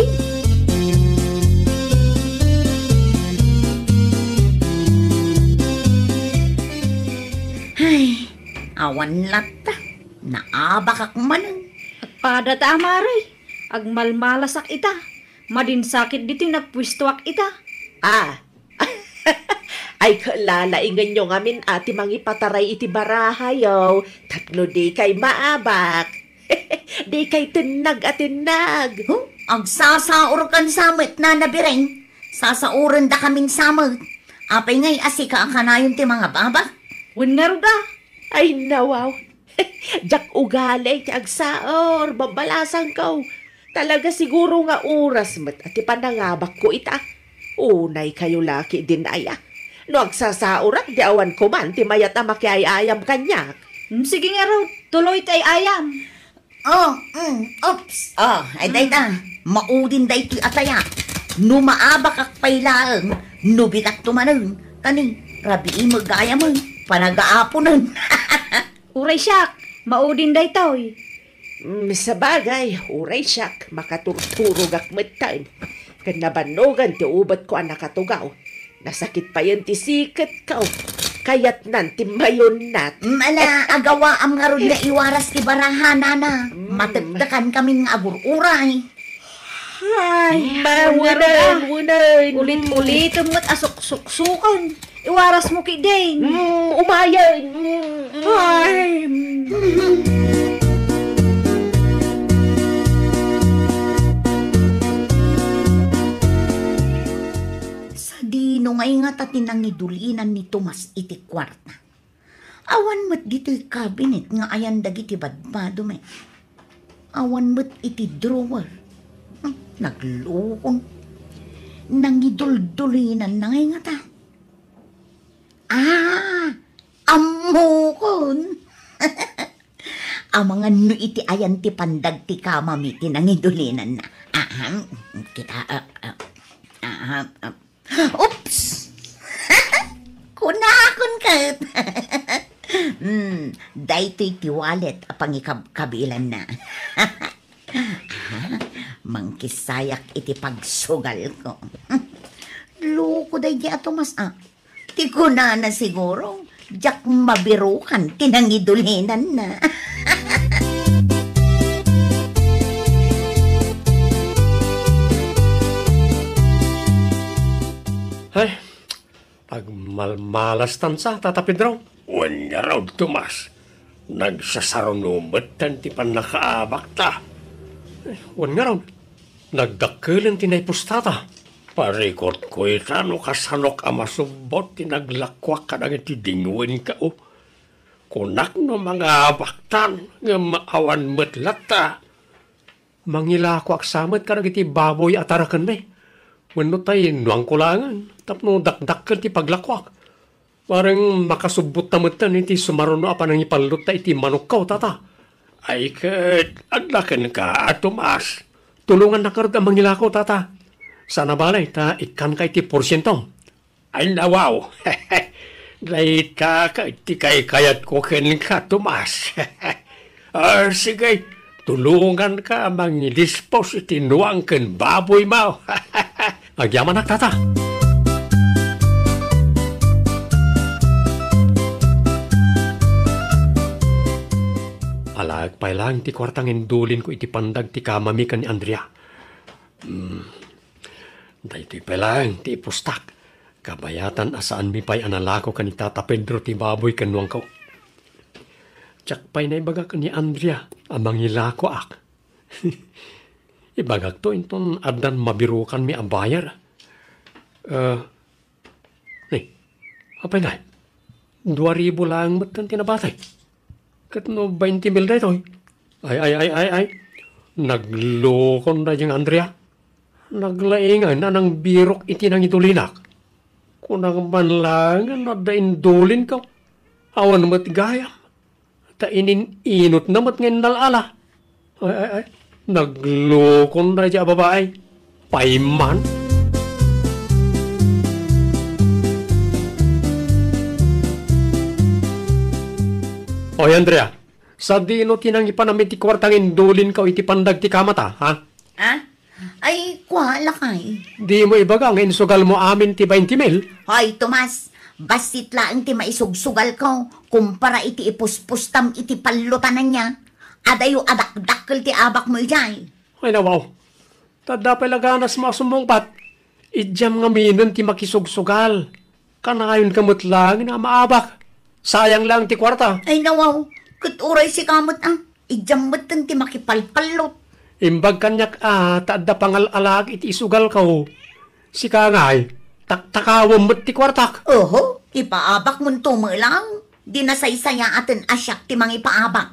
Awan latta. Naabakak manen. Agpada ta, amare. Agmalmalasak ita. Madinsakit ditoy nagpuestoak ita. Ah. Ay, kalalaingenyo ngamin a ti mangipataray iti barahayo tapno dikay maabak. Dikay tennag a tennag. Huh? Agsasaurkan sa met, Nana Bireng. Sasaurendakamin sa met. Apay ngay a sika a kanayon ti mangababak? Wen ngarud a. Ay, nawaw. Diak ugali ti agsaur, babbalasangko. Talaga siguro nga oras met a ti panangabakko ita. Unay kayo laki din aya. No agsasaurak, di awan ko man ti mayat a makiay-ayam kaniak. Mm, sige ngarud, tuloy ti ay-ayam. Oh, mm, oops. Oh, ay dayta, maudin daytoy ataya. No maabakak pay laeng, no bigat to manen, kani, rabii met gayam, panagaaponen. Uray siak, maudin daytoy. Mm, sabagay, uray siak, makaturturogak metten. Ken nabannogan ti ubetko a nakatugaw. Nasakit payen ti siketko. Kayatnan ti mayunnat. Mala, agawaam ngarud nga iwaras ti baraha, Nana. Mm. Matektekankamin nga agur-uray. Ay, Mawenen, wenen. Ulit-ulitem met a suksuksuken. Iwarasmo ketdin. Mm, umayen. Mm, mm. Ay. Sadino ngay ngata ti nangidulinan ni Tomas iti kuarta? Awan met ditoy cabinet nga ayan dagiti badbado met. Awan met iti drawer. Hmm, naglukon. Nangiduldulinanna ngay ngata. Ah, ammokon. Amangan no iti ayan ti pandag ti kamami ti nangidulinanna. Ahem, kita, ah, ah, ahem, ah. Oops! Kunakon ket. Hmm, daytoy ti wallet a pangikabkabilanna. Aha, mangkisayak iti pagsugalko. Loko daydi a Tomas, ah. Ti kunana siguro, diak mabirukan ti nangidulinanna. Ay, agmalmalastan sa, Tata Pedro. Wen ngarud, Tomas. Nagsasaruno metten ti pannakaabakta. Wen ngarud, nagdakkelen ti naipustata. Parikutko ita no kasanok a masubbot ti naglakuak kadagiti dingwenko. Kunak no mangabaktan, ngem awan met latta. Mangilakoak sa met kadagiti baboy a tarakenmi. Wenno ta innuangko laengen tapno dakdakkel ti paglakoak. Bareng makasubbotta metten iti sumaruno a panangipallutta iti manokko, Tata. Ay ket, adda kenka, a Tomas. Tulongannak ngarud a mangilako, Tata. Saan a bale ta ikkanka iti porsiento. Ay, nawaw. Dayta ket ti kaykayatko kenka, Tomas. Ah, sige, tulonganka a mangidispos iti nuang ken baboymo. Agyamanak, Tata. Alaek pay laeng ti kuarta nga indulinko iti pandag ti kamami ken ni Andrea. Hmm. Daytoy pay laeng ti ipustak. Kabayatan a saanmi pay a nalako ken ni Tata Pedro ti baboy ken nuangko. Diak pay naibaga ken ni Andrea a mangilakoak. Ibagakto inton addan mabirukanmi a buyer. Eh, ni, apay ngay? Dua ribu laeng metten ti nabati. Ket no bainti mil daytoy? Ay, ay, ay, ay, ay. Naglukon daydi nga Andrea. Naglaingan a nangbirok iti nangidulinak. Kunak man laengen no adda indulinko. Awan met gayam. Ta inin-inotna met nga innal-ala. Ay, ay, ay. Naglukon daydi a babai. Payman. Oy, Andrea, sadino ti nangipanam iti kuarta nga indulinko iti pandag ti kamata, ha? Ah? Ay, kua, lakay. Dimo ibaga nga insugalmo amin ti bainti mil? Hoy, Tomas, Bassit laeng ti maisugsugalko kumpara iti ipuspustam iti pallotan ania. Adayo a dakdakkel ti abakmo idiay. Ay, nawaw. Ta adda pay la ganasmo a sumungbat. Idiam ngaminen ti makisugsugal. Kanayonka met laeng a maabak. Sayang laeng ti kuarta. Ay, nawaw. Ket uray sika met, a. Idiam metten ti makipalpallot. Imbag kaniak a ta adda pangal-alag iti isugalko. Sika ngay, taktakawem met ti kuartak. Oho, ipaabakmonto met laeng. Di nasaysayaaten a siak ti mangipaabak.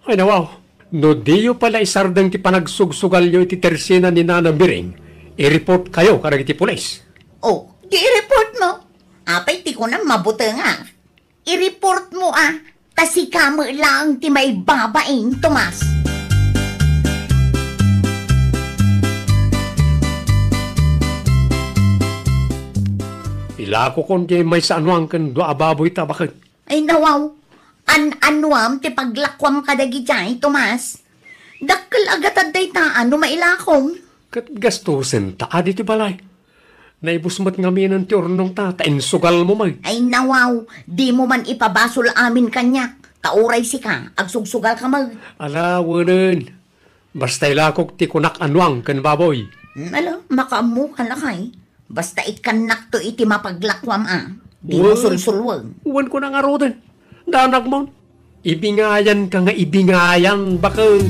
Ay, nawaw. No diyo pay la isardeng ti panagsugsugalyo iti tersina ni Nana Miring, i-report kayo kadagiti pulis. Oh, di i-report mo. Apay ti kunam mabutengak. I-report mo, a, ta sika met laeng ti maibabain, Tomas. Ilakokon diay maysa a nuang ken dua a baboy ta baket. Ay, nawaw. An-anuam ti paglakuam kadagijay, Tomas? Dakkel a gatad dayta no mailakom. Ket gastusen ta adi ti balay. Naibus met ngaminen ti urnongta, ta insugalmo met. Ay, nawaw, dimo man ipabasol amin kaniak, ta uray sika, agsugsugalka met. Ala, wenen. Basta ilakok ti kunak a nuang ken baboy. Hmm, ala, makaammoka lakay. Basta ikkannakto iti mapaglakuam a. Dimo sulsulweng. Wen ko na ngaruden. Danagmon. Ibingayan ka nga ibingayan, baket.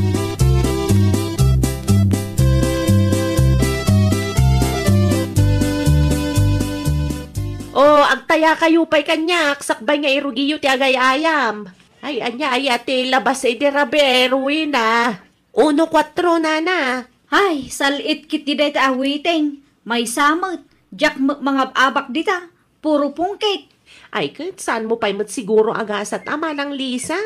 O, agtaya kayo pay kaniak, sakbay nga irugiyo ti agay-ayam. Ay, ania aya ti labas idi rabii, Rowena? Uno kuatro, nana. Ay, sal-it ketdi dayta a waiting. Maysa met, diak met mangab-abak dita. Puro pungkit. Ay, ket saanmo pay met siguro a gasat a, Manang Lisa?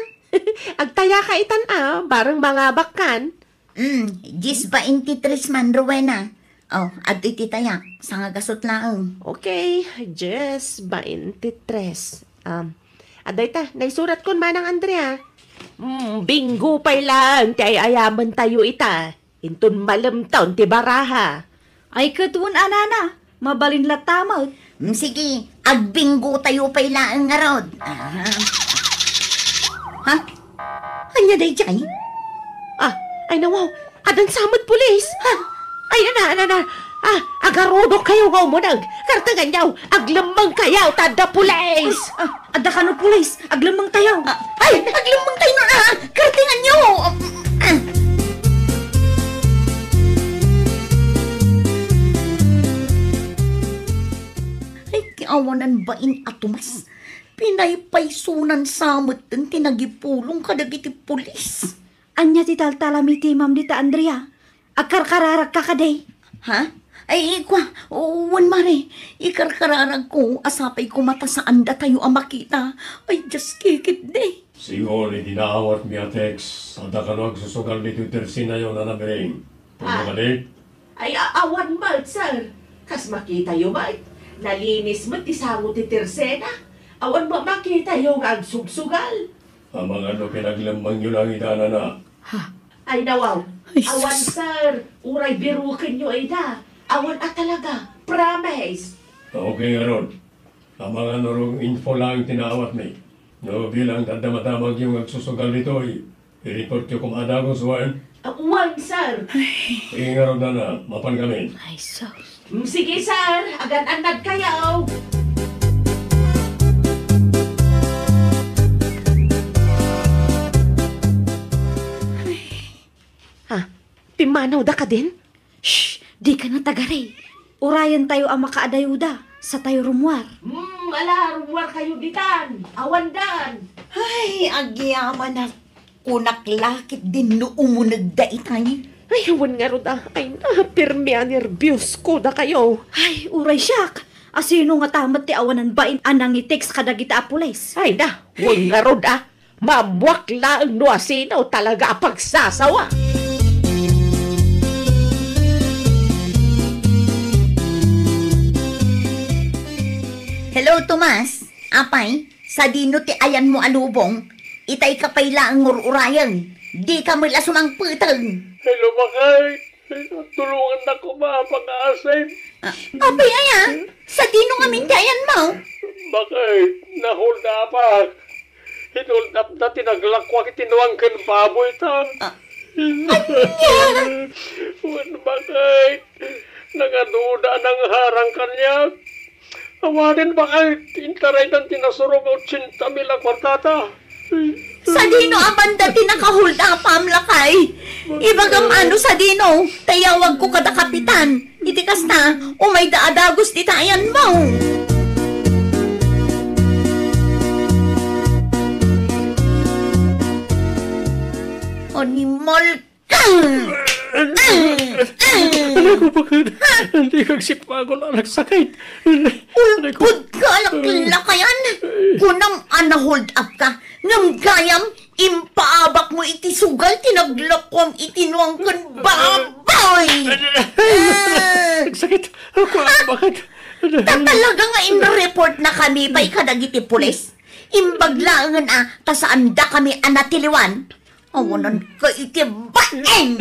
Agtayaka itan a, bareng mangabakkan. Mm, dies baintitres man, Rowena. Oh, adtoy ti tayak. Sangagasut laeng. Okay, dies baintitres. Um, adda ita, naisuratkon, Manang Andrea. Mm, bingo pay laeng ti ay-ayamentayo ita. Inton malemtaw ti baraha. Ay, ket wen a, nana, mabalin latta met. Mm, sige, agbingotayo pay laeng ngarud. Aha. Ha? Ania daydiay? Ah, ay nawaw, addan sa met pulis. Ha? Ay, ana, ana, ana. Ah, agarudok kayo nga umuneg. Kartenganyo, aglemmeng kayo, ta adda pulis. Ah, adda kano pulis. Aglemmeng tayo. Ah, ay, aglemmeng tayo na, ah. Kartenganyo. Ah. Ay, ti awanan bain a Tomas. Pinaypaysonan sa met ti nagipulong kadagiti pulis. Ania ti taltalamitimam dita, Andrea? Agkarkararagka kadi? Ha? Ay, ikua, wen mare, ikarkararagko a sapay koma ta saan datayo a makita. Ay, Dios, kikitdi. Sigun iti naawatmi a text, adda kano agsusugal ditoy tersinayo, Nana Miring? Puno kadi? Ay, a-, awan met, sir. Kas makitayo met, nalinis met ti sango ti tersena. Awan met makitayo nga agsugsugal. Amangan no pinaglemmengyo lang ida, nana. Ha? Ay, nawaw. Ay, awan, sus. Sir. Uray birukenyo ida. Awan a talaga. Promise. Okay, ngarud. Amangan no wrong info lang ti naawatmi. No bilang daddamadamagyo nga agsusugal ditoy, i-reportyo koma a dagus, wen? Ah, wen, sir. Sige ngarud, nana. Mapan kami. Ay, sus. Mm, sige, sir. Agan-annad kayo. Ha? Pimmanawda kadin? Shh! Dika natagari. Urayentayo a makaadayoda, satayo rummuar. Hmm, ala, rummuar kayo ditan. Awandan. Ay, agyamanak. Kunak la ketdin no umunegda itay. Ay, awan ngarud a. Ay, na, pirmi a nerbios ko dakayo. Ay, uray siak. Asino ngata met ti awanan bain a nangitext kadagita a pulis? Ay, na, wen ngarud a. Maammuak laeng no asino talaga a pagsasawa. Hello, Tomas. Apay, sadino ti ayanmo a lubong? Itay ka pay laeng ngur-urayen. Dika met la sumangpeteng. Hello, Makay. Tulongannak koma a pakaasay. Ah, apay aya? Sadino ngamin ti ayanmo? Bakit? Na-hold up-ak. Hin-hold up-da ti naglakuak iti nuang ken baboyta. Ah, ania? Wen, bakit? Nagaduda a nangharang kaniak. Awanen, bakit? Intaraydan ti nasurong a ochenta mil a kuartata. Sadino a banda ti naka-hold up-am, lakay? Ibagam ano sadino, ta iyawagko kada kapitan. Iti kasta, umayda a dagus dita ayanmo. Animal ka! Anay ko, bakit? Hindi kagsipagol, anak, sakit. Ulpod ka, alaklakayan. Kunam a na-hold up ka. Ngem gayam, impaabakmo iti sugal ti naglakuam iti nuang ken baboy. Ah! Nagsakit. Ako, bakit? Ta talaga nga in-report na kami pay kadagiti pulis. Imbag laengen a ta saandakami a natiliwan. Awanan ka iti baeng!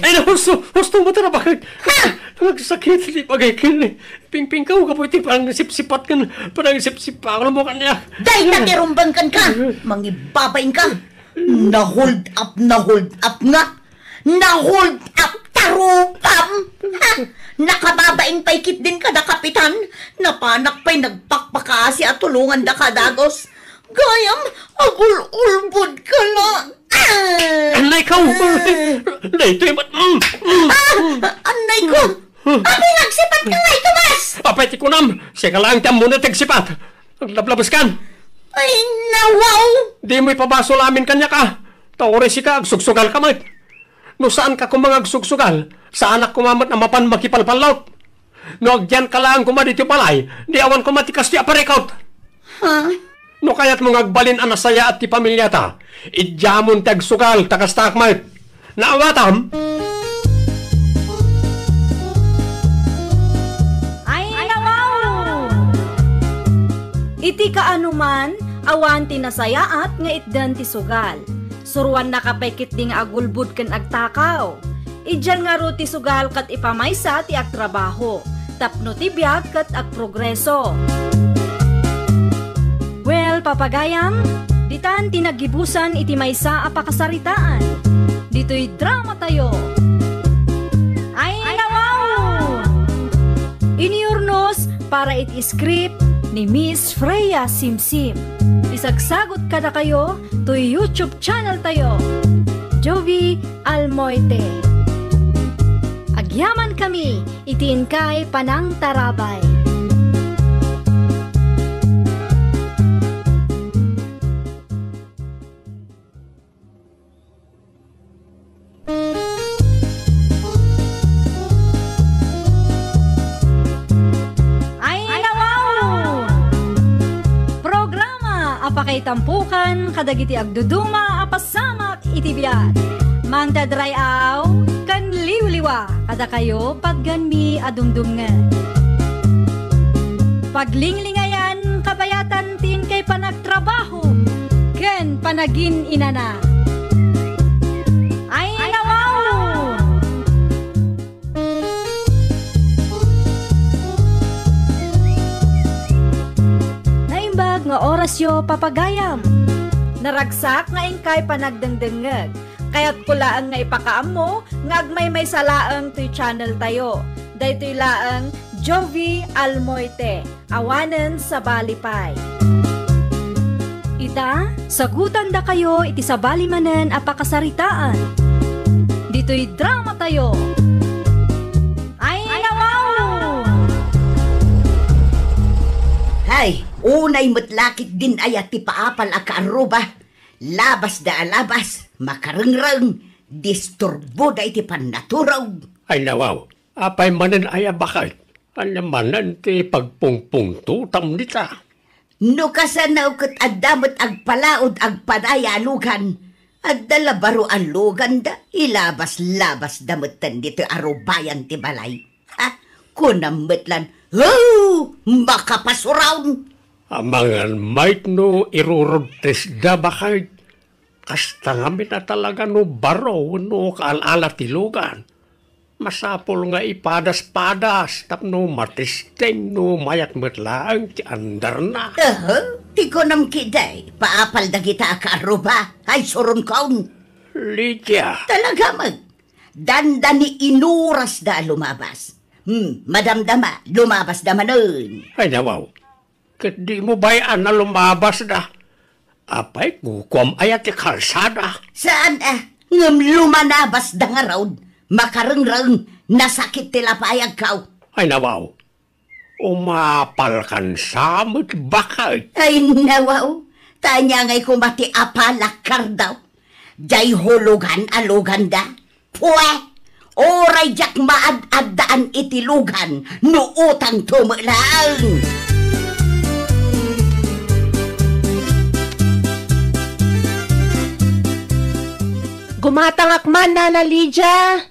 Ay, husto, husto mo ta na, bakit? Ha? Nagsakit, di bagay ken. Pingpingkaw ka po iti panangisipsipat ken panangisipsipat mo kaniak. Dayta ti rumbeng kenka, mangibabain ka. Na-hold up, na-hold up nga. Na-hold up ta rupam. Ha? Nakababain pay ketdin kada kapitan. Napanak pay nagpakpakaasi a tulonganda ka dagus. Gayam, agul-ulbod ka la. Ah! Anay ka, daytoy met. Mm, mm, mm. Ah, anay ko. Apay nagsipat ka ngay, Tomas? Apay ti kunam, sika laeng ti ammona ti agsipat. Aglablabes kan. Ay, nawaw! Dimo ipabasol amin kaniak a. Ta uray sika, agsugsugal ka met. No saan ka koma nga agsugsugal, saanak koma met a mapan makipalpallot. No agyan ka laeng koma ditoy balay, di awan koma ti kastoy a parikut. Ha? No kayatmo nga agbalin a nasayaat ti pamiliata, idiamon ti agsugal ta kastaak met. Naawatam? Ay, nawaw! Iti kaanoman, awan ti nasayaat nga itdan ti sugal. Suroannaka pay ketdi nga agulbod ken agtakaw. Idian ngarud ti sugal ket ipamaysa ti agtrabaho, tapno ti biag ket agprogreso. Well, papagayam, ditan ti naggibusan iti maysa a pakasaritaan. Ditoy dramatayo. Ay, nawaw! Iniurnos para iti script ni Miss Freya Simsim. Isagsagot kadakayo toy YouTube channel tayo, Jovi Almoite. Agyaman kami iti inkay panangtarabay. Ay, nawaw! Programa a pakaitampukan kadagiti agduduma a pasamak iti biag. Mangdadray-aw ken liwliwa kadakayo, patganmi a dumdumngeg. Paglinglingay Kabayatan ti inkay panagtrabaho ken panagin-inana. Ay, nawaw! Naimbag nga orasyo, papagayam. Naragsak nga inkay panagdengdengngeg. Kayatko laeng nga ipakaammo nga agmaymaysa laeng toy channel tayo. Daytoy laeng Jovi Almoite, awanen sabali pay. Ita, sagutandakayo iti sabali manen a pakasaritaan. Ditoy dramatayo. Ay, nawaw! Hay, unay met lakit din aya ti paapal a kaarruba. Labasda a labas, makarengreng, disturboda iti pannaturog. Ay, nawaw, apay manen aya, baket? Ania manen ti pagpungpungtotam dita? No kasano ket adda met agpalaod agpadaya a lugan, adda la baro a luganda, ilabas-labasda metten ditoy arubayan ti balay. Ha? Kunam met lan, "Oh, makapasuraw!" Amangan mayt no irurudtesda, baket. Kasta ngamin a talaga no baro wenno kaal-ala ti lugan. Masapul nga ipadas-padas tapno matesteng no mayat met laeng ti andarna. Aha, ti kunam ketdi, paapal dagita a kaarruba, ay suronkon. Lydia. Talaga met. Dandani inurasda a lumabas. Hmm, madamdama, lumabasda manen. Ay, nawaw. Ket dimo bay-an a lumabasda. Apay, kukuam aya ti kalsada? Saan a, ngem lumanabasda ngarud. Makarengreng, nasakit ti lapayagko. Ay, nawaw. Umapalkan sa met baket. Ay, nawaw. Ta ania ngay koma ti apalak, Kardaw? Diay hulugan a luganda? Pue! Uray diak maad-addaan iti lugan no utangto met laeng. Gumatangak man, Nana Lydia.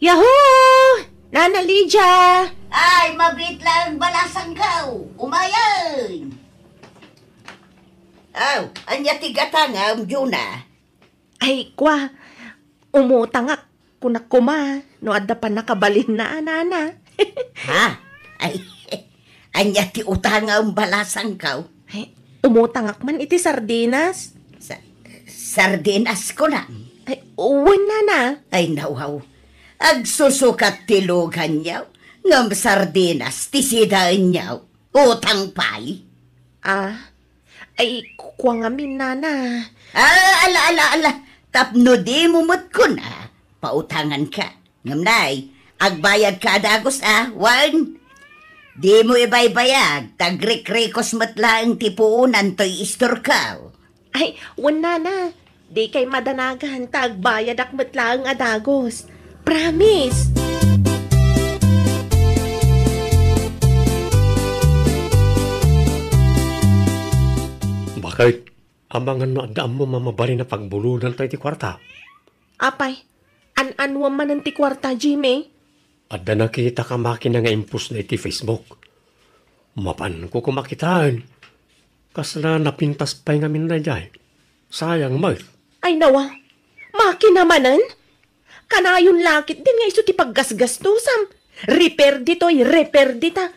Yahoo! Nana Lydia! Ay, mabiit laeng balasangko. Umayen! Aw, ania ti gatangam, Juna? Ay, kua, umutangak, kunak koma, no adda pannakabalinna, nana. Ha? Ay, ania ti utangam balasangko? Ay, umutangak man iti sardinas. Sa-, sardinas, kunam? Ay, wen, nana. Ay, nawaw. Agsusukat ti luganyo, ngem sardinas ti sidaenyo. Utang pay? Ah, ay, ku-, kua ngamin, nana. Ah, ala, ala, ala. Tapno dimo met kuna, pautanganka. Ngem nay, agbayadka a dagus a, wen? Dimo ibaybayag, ta agrikrikos met laeng ti puonan toy istorko. Ay, wen, nana. Dikay madanagan ta agbayadak met laeng a dagus. Promise! Baket, amangan no adda ammom a mabalin a pagbulodanto iti kuarta? Apay, an-anuam manen ti kuarta, Jimmy? Adda nakitak a makina nga impostna iti Facebook. Mapanko koma kitaen. Kasla napintas pay ngamin daydiay. Sayang met. Ay, nawa. Makina manen? Kanayon la ketdin nga isu ti paggasgastusam. Repair ditoy, repair dita.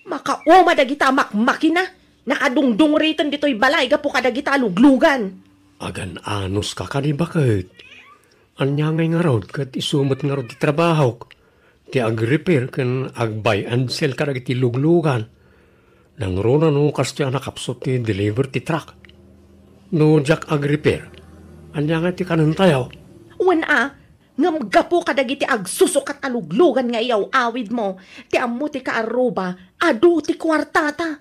Makauma dagita a makmakina. Nakadungdungriten ditoy balay gapu kadagita a luglugan. Agan-anuska kadi, baket? Ania ngay ngarud ket isu met ngarud ti trabahok, ti agrepair ken ag-buy and sell kadagiti luglugan. Nangruna no kastoy a nakapsut ti deliver ti truck. No diak agrepair, ania ngay ti kanentayo? Wen a, ngem gapu kadagiti agsusukat a luglugan nga iyaw-awidmo, ti ammo ti kaarruba, adu ti kuartata.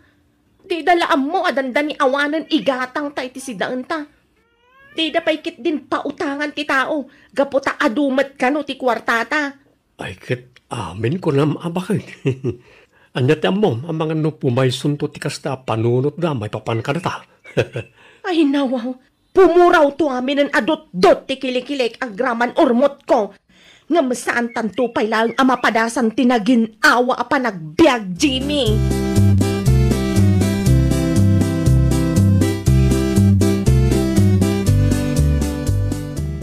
Dida la ammo a dandani awanen igatangta iti sidaenta. Dida pay ketdin pautangan ti tao, gapu ta adu met kano ti kuartata. Ay, ket amin kunam a baket. Ania ti ammom, amangan no pumaysonto ti kasta a panunotda maipapan kadata? Ay, nawaw. Pumurawto aminen a dutdot ti kilikilik agraman urmotko. Ngem saantanto pay laeng a mapadasan ti nagin-awa a panagbiag, Jimmy.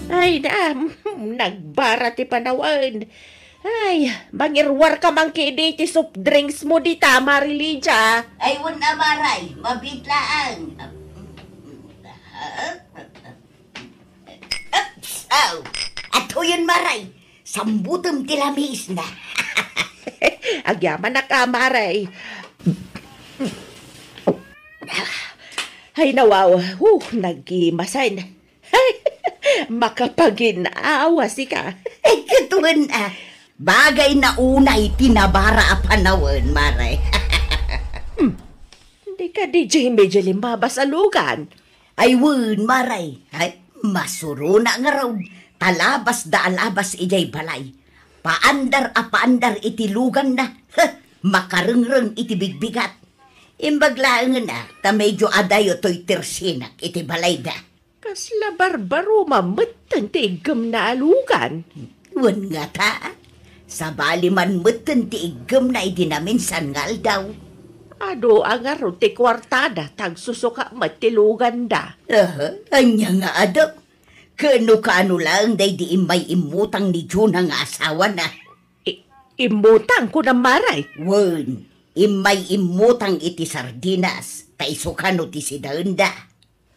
Ay, dam, nagbara ti panawen. Ay, mangirwarka man kadi ti soft drinks mo dita, Mari Lydia. Ay, wen a, Maray, mabiit laeng. Ups, aw, atoyen, Maray. Sambutem ti lamisna. Agyamanak a, Maray. Ay, nawaw. Huh, nagimasen. Makapagin-awa sika. Ay, ket wen a. Bagay na unay ti nabara a panawen, Maray. Hmm. Di kadi Jimmy di limmabas a lugan? Ay wen, Maray. Ay, masurona ngarud. Ta labasda a labas idiay balay. Paandar a paandar iti luganna. Heh, makarengreng iti bigbigat. Imbag laengen a, ta medyo adayo toy tersinak iti balayda. Kasla barbaruma metten ti iggemna a lugan. Wen ngata, sabali man metten ti iggemna idi naminsan nga aldaw. Adu a ngarud ti kuartada, ta agsusuka met ti luganda. Aha, ania nga adu? Kano-kano laeng daydi immay immutang ni Juna nga asawana. Immutang, kunam, Mare? Wen, immay immutang iti sardinas, ta isu kano ti sidaenda.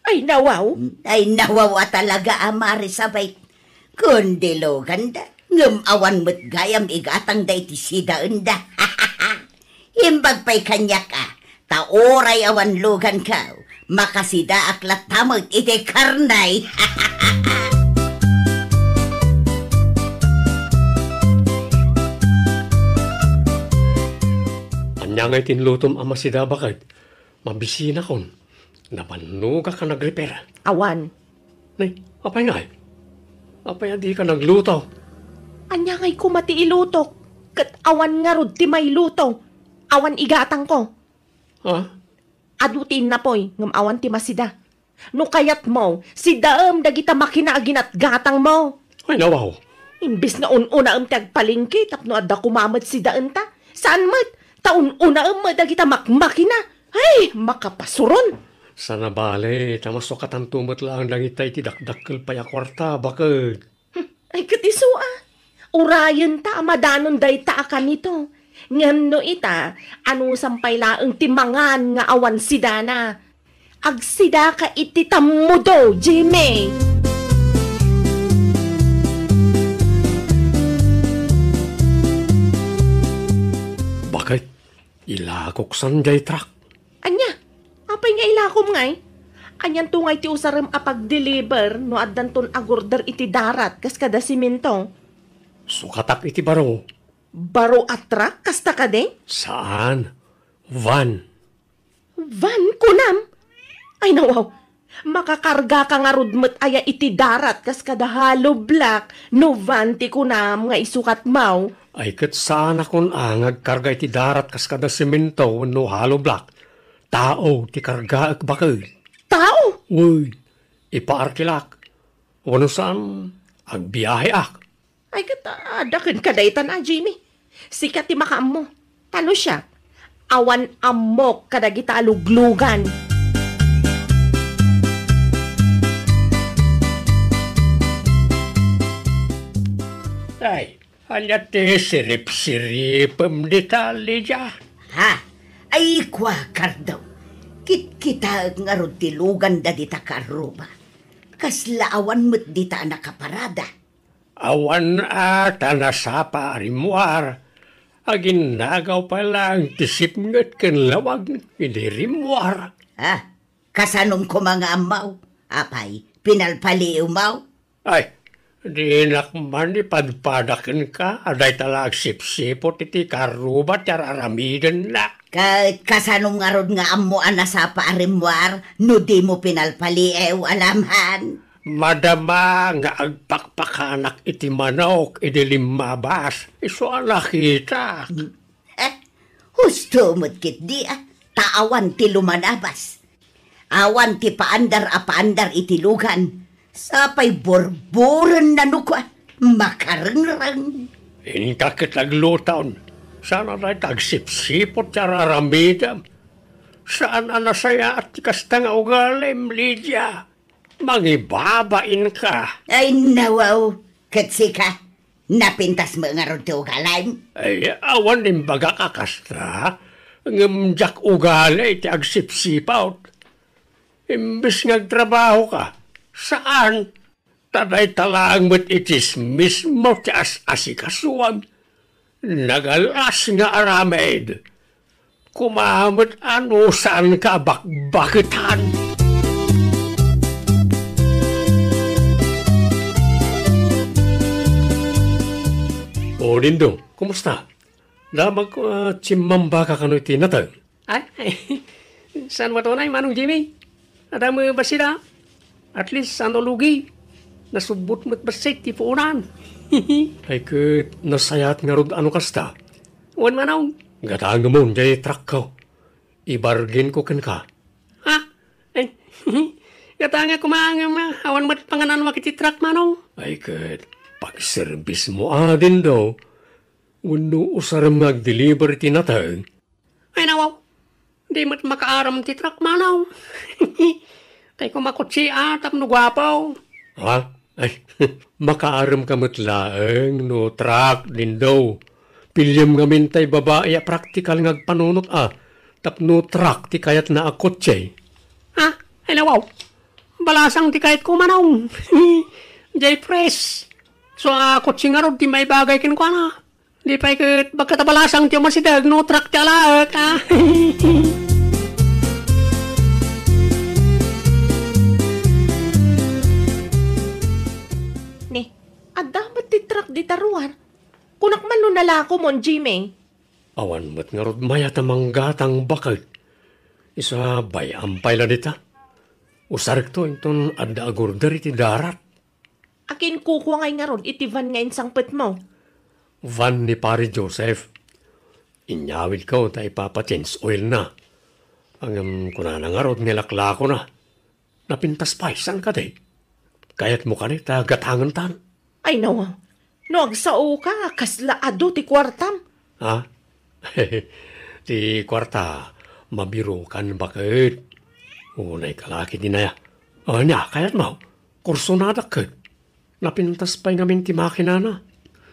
Ay, nawaw. Ay, nawaw a talaga a Mare Sabay. Kundi luganda, ngem awan met gayam igatangda iti sidaenda. Imbag pay kaniak a, ta uray awan luganko, makasidaak latta met iti karne. Ania ngay ti inlutom a masida, baket? Mabisinakon. Nabannogak a nagrepair. Awan. Nay, apay ngay? Apay a dika nagluto? Ania ngay koma ti ilutok? Ket awan ngarud ti mailuto. Awan igatangko. Ha? Adu ti innapoy, ngem awan ti masida. No kayatmo, sidaem dagita makina a ginatgatangmo. Ay, nawaw. Imbes nga un-unaem ti agpalengke tapno adda koma met sidaenta, saan met, ta un-unaem met dagita makmakina. Ay, makapasuron! Sana bale, ta masukatanto met laeng dagita iti dakdakkel pay a kuarta, baket. Ay, ket isu a. Urayenta a madanon dayta a kanito. Ngem no ita, anusam pay laeng ti mangan nga awan sidana. Agsidaka iti tammudo, Jimmy! Baket, ilakok san jay truck. Ania? Apay nga ilakom ngay? Anianto ngay ti usarem a pag-deliver no addanton agorder iti darat kas kada simento? Sukatak iti baro. Baro a truck kasta kadi? Saan. Van. Van, kunam? Ay, nawaw. Makakargaka ngarud met aya iti darat kas kada hollow block no van ti kunam nga isukatmo? Ay, ket saanakon a nga agkarga iti darat kas kada semento wenno hollow block. Tao ti kargaek, baket. Tao? Wen, ipaarkilak. Wenno saan, agbiaheak. Ay, ket, ah, adda kenka daytan a, Jimmy. Sika ti makaammo. Ta no siak, awan ammok kadagita a luglugan. Ay, ania ti siripsiripem dita, Lydia? Ha? Ay, kua, Cardo. Kitkitaek ngarud ti luganda dita karruba. Kasla awan met dita a nakaparada. Awan a ta nasapa a rimmuar. Aginnagaw pay laeng ti sipnget ken lawag idi rimmuar. Ah, kasanom koma nga ammo? Apay, pinalpaliiwmo? Ay, dinak man ipadpada kenka a dayta la agsipsipot iti karruba ti ar-aramidenna. Ket kasanom ngarud nga ammo a nasapa a rimmuar no dimo pinalpaliiw, Alaman? Madama nga agpakpakanak iti manok idi limmabas, isu a nakitak. Eh, husto met ketdi, ah, ta awan ti lumanabas. Awan ti paandar a paandar iti lugan. Sapay burburenna no kua, makarengreng. Inka ket agluton. Saan a dayta agsipsipot ti ar-aramidem. Saan a nasayaat ti kasta nga ugalim, Lydia. Mangibabainka. Ay, nawaw. Ket sika, napintas met ngarud ti ugalim? Ay, awan imbagak a kasta. Ngem diak ugali ti agsipsipot. Imbes nga agtrabahoka, saan? Ta dayta laeng met itsismismo ti as-asikasuam. Nagalas nga aramid. Koma met a no saanka a bakbaketan. O, Dindo, kumusta? Damagko a tsimmambaka kano iti nateng. Ay, saan met unay, Manong Jimmy? Adda met bassit a. At least, saan a lugi. Nasubbot met bassit ti puonan. Ay, ket nasayaat ngarud a no kasta. Wen, Manong. Gatangemon jay truckko. Ibargainko kenka. Ha? Ay, gatangek koma ngem awan met pangananwak iti truck, Manong. Ay, ket pakiserbismo a, Dindo. Wenno usarem nga agdeliver iti nateng. Ay, nawaw. Di met makaarem ti truck, Manong. Tay koma kotse a tapno guapo. Ha? Ay, makaaremka met laeng no truck, Dindo. Piliem ngamin tay babai a praktikal nga agpanunot a tapno truck ti kayatna a kotse. Ah, ay nawaw. Balasang ti kayatko, manong. Jay Press. So, ah, kotse ngarud ti maibagay kenkuana. Di pay ket bagka ta balasang ti umasideg no truck ti alaek, ah. Ni, adda met ti truck dita ruar. Kunak man no nalakomon, Jimmy. Awan met ngarud mayat a manggatang baket. Isu a bay-am pay la dita. Usarekto inton adda agurder iti darat. Akin kukua ngay ngarud iti van nga insangpetmo? Van ni Pare Joseph. Inyawidko ta ipapa-change oilna. Ngem kunana ngarud nga laklakona. Napintas pay, saan kadi? Kayatmo kadi ta gatangentan? Ay, nawa. No agsaoka, kasla adu ti kuartam? Ha? Ti kuarta, mabirokan baket. Unay ka la ket dinaya. Ania, kayatmo? Kursonadak ket. Napintas pay ngamin ti makinana.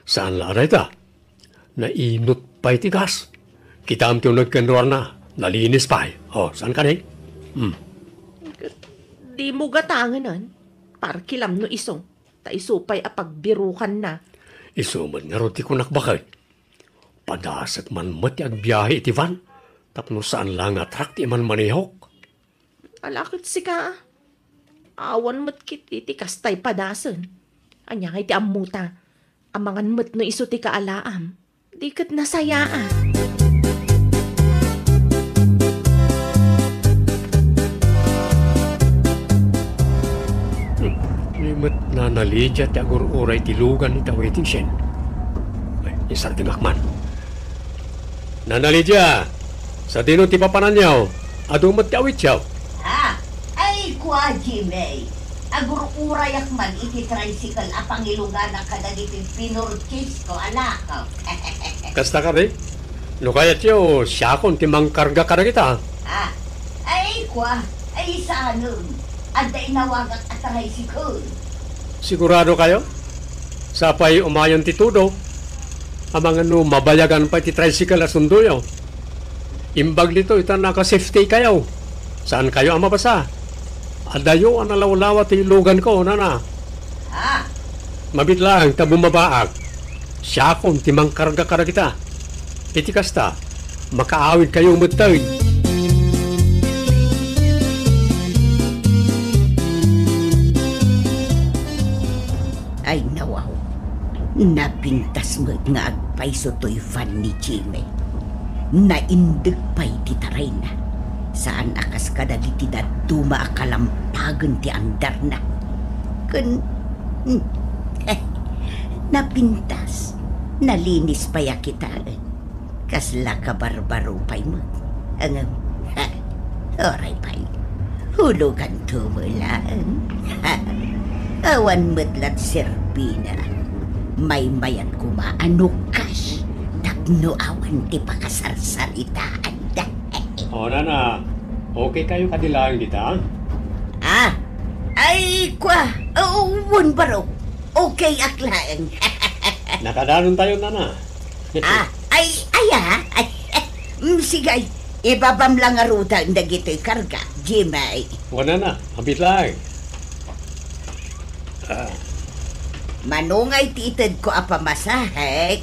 Saan la a dayta? Nainot pay ti gas. Kitam ti uneg ken ruarna. Nalinis pay. O, saan kadi? Hmm. Dimo gatangenan. Parkilam no isu. Ta isu pay a pagbirokanna. Isu met ngarud ti kunak baket. Padasek man met ti agbiahe iti van. Tapno saan la nga truck ti imanmanehok. Ala ket sika, a. Awan met ket iti kastay padasen. Ania ngay ti ammota? Amangan met no isu ti kaalaam. Di ket nasayaat. Hmm, ni met Nana Lydia ti agur-uray ti lugan ita waiting shed. Ay, isardengak man. Nana Lydia, sadino ti papananyo? Adu met ti awityo? Ah, ay, kua, Jimmy. Agur-urayak man iti tricycle a pangiluganak kadagiti pinurchase ko a lakaw. Kasta kadi? No kayatyo, siakon ti mangkarga kadagita. Ah, ay, kua, ay, saanen. Adda inawagak a tricycle. Sigurado kayo? Sapay umayon ti tudo. Amangan no mabayagan pay ti tricycle a sundoyo. Imbag ditoy ta naka-safety kayo. Saan kayo a mabasa? Adayo a nalawlawa ti lugan ko, nana. Ah. Mabit laeng ta bumabaak. Siakon ti mangkarga kadagita. Iti kasta, makaawid kayo metten. Ay, nawaw. Napintas met nga agpayso toy van ni Jimmy. Naindeg pay ti tarayna. Saan a kas kadagiti dadduma a kalampagen ti andarna. Ken, napintas, nalinis pay a kitaen. Kasla kabarbaro pay met. Ngem, ha, oray pay. Huluganto met laeng. Ha, awan met la ti serbina. Maymayat koma a no cash tapno awan ti pakasarsaritaanda. O, nana, okay kayo kadi laeng dita? Ah, ay, kua, wen, baro. Okay ak laeng. Nakadanon tayo, nana. Ah, ay, aya, ay, mm, sige, ay, ibabam lang ngaruden dagitoy karga, Jimmy. Wala na, abit lang. Ah. Mano ngay ti itedko a pamasahe?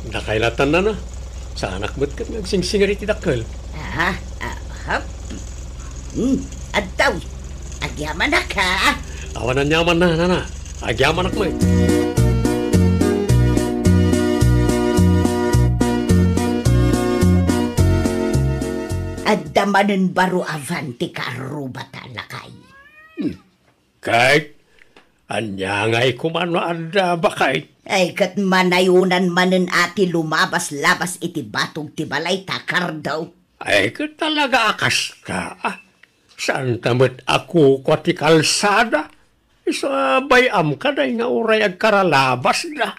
Nakailatan na na. Saanak met ket nga agsingsingar iti dakkel. Ah, ah, ha? Hmm, adtaw. Agyamanak, ha? Awan aniaman na, nana. Agyamanak met. Adda manen baro a van ti kaarrubata, lakay. Hmm. Ket ania ngay koma no adda, baket? Ay, ket manayonan manen a ti lumabas-labas iti batog ti balay ta kardaw. Ay, ket talaga a kasta, a. Saanta met a kukua ti kalsada? Isu a bay-am kadi nga uray agkaralabasda.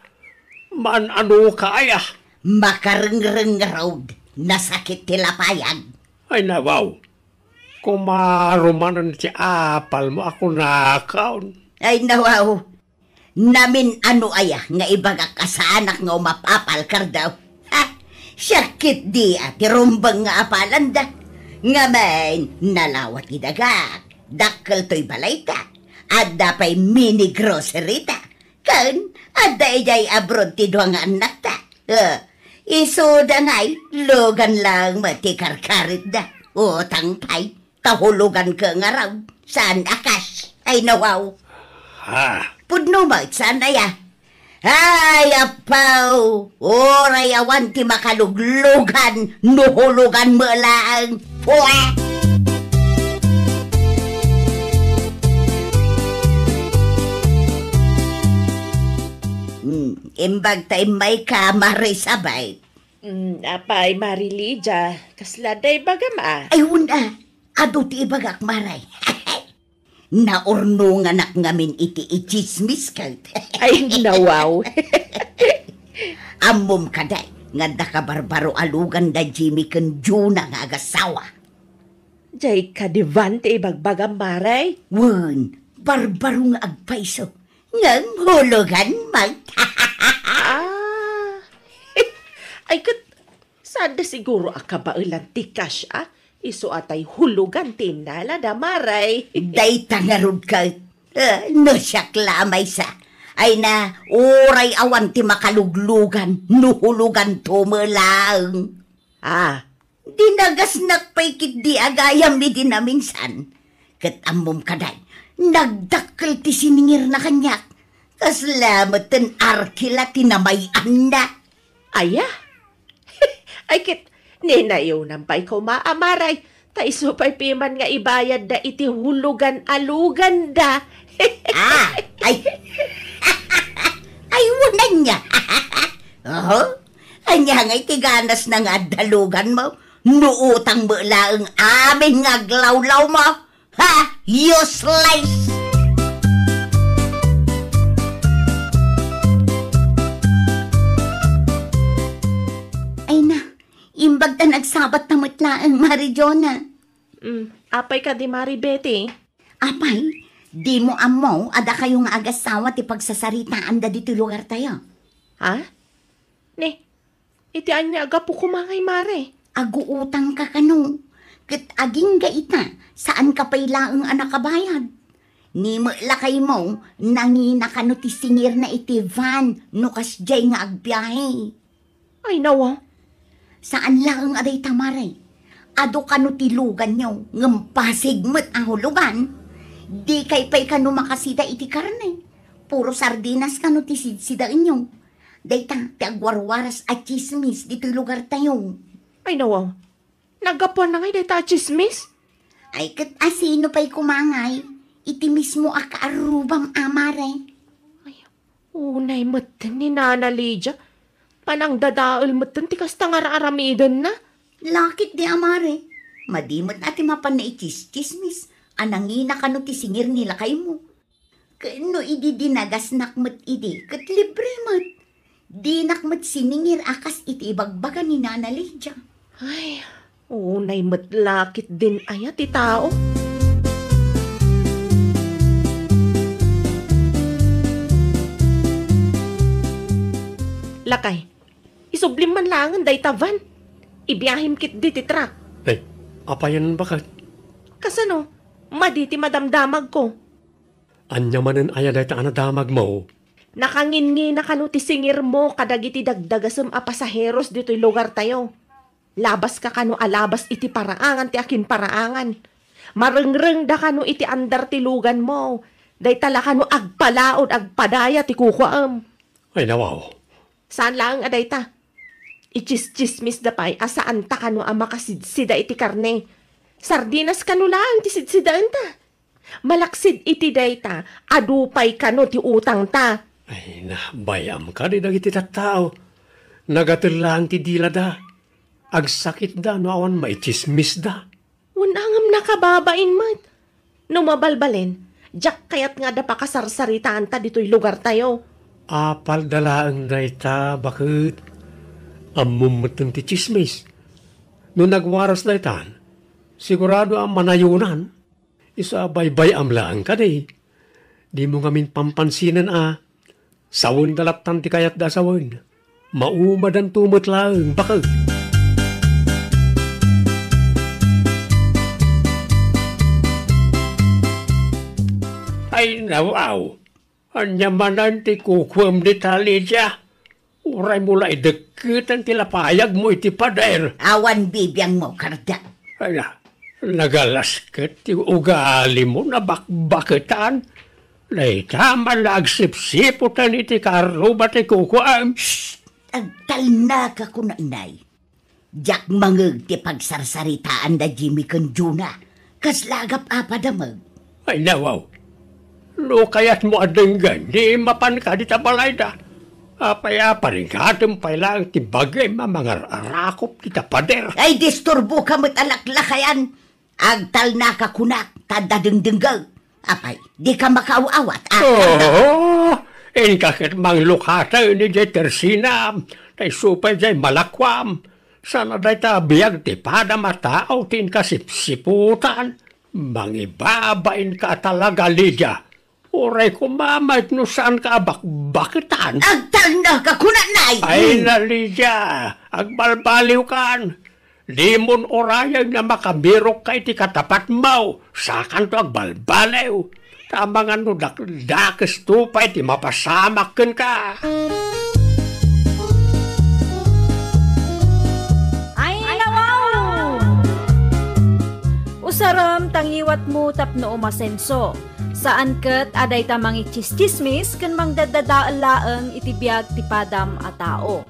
Maan-ano ka aya? Makarengreng ngarud, nasakit ti lapayag. Ay, nawaw. Kumaro manen ti apalmo a kunakon. Ay, nawaw. Namin-ano aya nga ibagak a saanak nga umapapal, kardaw? Siak ketdi a ti rumbeng nga apalanda. Ngamin, nalawa ti dagak. Dakkel toy balayta. Adda pay mini groceryta. Ken, adda idiay abroad ti dua nga annakta. Eh, isuda ngay, lugan lang met ti karkaritda. Utang pay, ta hulugan ket ngarud. Saan a cash? Ay, nawaw. Ha? Pudno met, saan aya? Ay, apaw! Uray awan ti makaluglugan no hulugan met laeng. Pue! Hmm, imbag ta immayka, Mare Sabay. Hmm, apay, Mare Lydia, kasla adda ibagam a? Ay, wen a. Adu ti ibagak, Mare. Naurnonganak ngamin iti itsismis ket. Ay, nawaw. Ammom kadi nga adda kabarbaro a lugan da Jimmy ken Juna nga agasawa. Jay kadi Van ti ibagbagam, Mare? Wen, barbaro nga agpayso. Ngem hulugan met. Ah. Ay, ket, saan da siguro a kabaelan ti cash, a? Isu a tay hulugan ti innalada, Mare. Dayta ngarud ket, eh, no siak la a maysa. Ay na, uray awan ti makaluglugan, no huluganto met laeng. Ah, dinagasnak pay ketdi a gayam idi naminsan. Ket ammom kadi, nagdakkel ti siningirna kaniak. Kasla metten arkila ti namay-anna. Aya? Ay ket, ninayunan pay koma a, Mare, ta isu pay piman nga ibayadda iti hulugan a luganda. Ah, ay. Ay, wen ania. Oho. Ania ngay ti ganasna nga adda luganmo? No utang met laeng amin nga aglawlawmo. Ha? Useless! Ay na, imbag ta nagsabatta met laeng, Mare Jona. Mm, apay kadi, Mare Betty? Apay, dimo ammo a dakayo nga agasawa ti pagsasaritaanda ditoy lugartayo? Ha? Ni, iti ania a gapu koma ngay, Mare? Aguutangka kano, ket agingga ita, saanka pay laeng a nakabayad. Ni met lakaymo, nangina kano ti singirna iti van no kasdiay nga agbiahe. Ay, nawa. Saan laeng a dayta, Mare. Adu kano ti luganyo, ngem Pasig met a hulugan. Dikay pay kano makasida iti karne. Puro sardinas kano ti sidsidaenyo. Dayta ti agwarwaras a tsismis ditoy lugartayo. Ay, nawa. Naggapuanna ngay dayta a tsismis? Ay, ket asino pay koma ngay? Iti mismo a kaarrubam a, Mare. Ay, unay metten ni Nana Lydia. Panangdadael metten ti kasta nga ar-aramidenna. Lakit di a, Mare. Madi met a ti mapan naitsistsismis a nangina kano ti singir ni lakaymo. Ken no idi dinagasnak met idi, ket libre met. Dinak met siningir a kas iti ibagbaga ni Nana Lydia. Ay, unay met lakit din aya ti tao. Lakay, isublim man laengen dayta van. Ibiahim ketdi ti truck. Ay, apayen baket? Kasano? Madi ti madamdamagko. Ania manen aya dayta a nadamagmo? Nakanginngina kano ti singirmo kadagiti dagdagasem a pasaheros ditoy lugartayo. Labaska kano a labas iti paraangan ti akinparaangan. Marengrengda kano iti andar ti luganmo. Dayta la kano agpalaod, agpadaya ti kukuaem. Ay, nawaw. Saan laeng a dayta. Itsistsismisda pay a saanta kano a makasidsida iti karne. Sardinas kano laeng ti sidsidaenta. Malaksid iti dayta, adu pay kano ti utangta. Ay, na, bay-am kadi dagiti tattao. Nagatel laeng ti dilada. Agsakitda no awan maitsismisda. Wen a ngem nakababain met. No mabalbalen, diak kayat nga adda pakasarsaritaanta ditoy lugartayo. Apalda laeng dayta, baket. Ammom metten ti tsismis. No nagwaras daytan, sigurado a manayonan. Isu a baybay-am laeng kadi. Dimo ngamin pampansinen a. Sawenda lattan ti kayatda a sawen. Maumadanto met laeng, baket. Ay, nawaw. Ania manen ti kukuam dita, Lydia? Uray mo la idekketen ti lapayagmo iti pader. Awan bibiangmo, Karda. Ay na, nagalas ket ti ugalimo, nabakbaketan. Dayta man la agsipsiputan iti karruba ti kukuam. Shh! Agtalnaka, kuna, inay. Diak mangeg ti pagsarsaritaan da Jimmy ken Juna. Kasla agap-apa da met. Ay, nawaw. No kayatmo a denggen, di mapanka dita balayda. Apay a paringatem pay laeng ti bagim a mangar-arakop dita pader. Ay, disturboka met a laklakayan. Agtalnaka kunak, ta adda dengdengngeg. Apay, dika makaaw-awat, a? Oo, inka ket manglukatay ni diay tersina, ta isu pay diay malakuam. Sana dayta a biag ti padam a tao ti inka sipsiputan. Mangibabainka talaga, Lydia. Uray koma met no saanka a bakbaketan. Agtalnaka, kuna, nay! Ay na, Lydia, agbalbaliwkan. Dimon urayeng a makabirokka iti katapatmo, sakanto agbalbaliw. Ta amangan no dakdakesto pay ti mapasamak kenka. Ay, nawaw! Usarem ta ngiwatmo tapno umasenso. Saan ket a dayta mangitsistsismis ken mangdaddadael laeng iti biag ti padam a tao.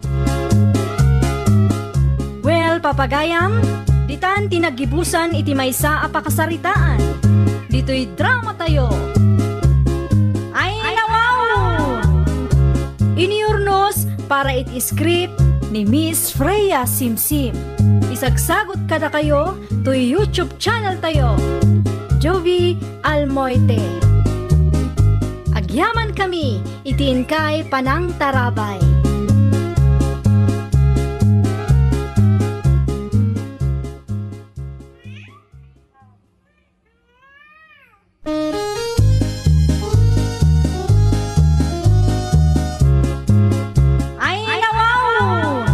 Well, papagayam, ditan ti naggibusan iti maysa a pakasaritaan. Ditoy drama tayo. Ay, nawaw! Inurnos para iti script ni Miss Freya Simsim. Isagsagot kadakayo toy YouTube channel tayo, Jovi Almoite. Agyaman kami iti inkay panangtarabay. Ay, nawaw!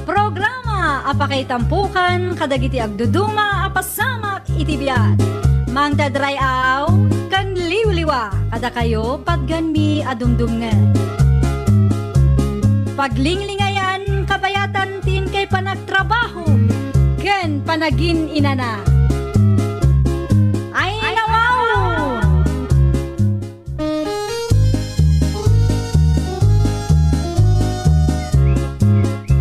Programa a pakaitampukan kadagiti agduduma a pasamak iti biag. Mangdadray-aw ken liwliwa kadakayo patgenmi a dumdumngeg. Paglinglingayan kabayatan ti inkay panagtrabaho ken panagin-inana. Ay, nawaw!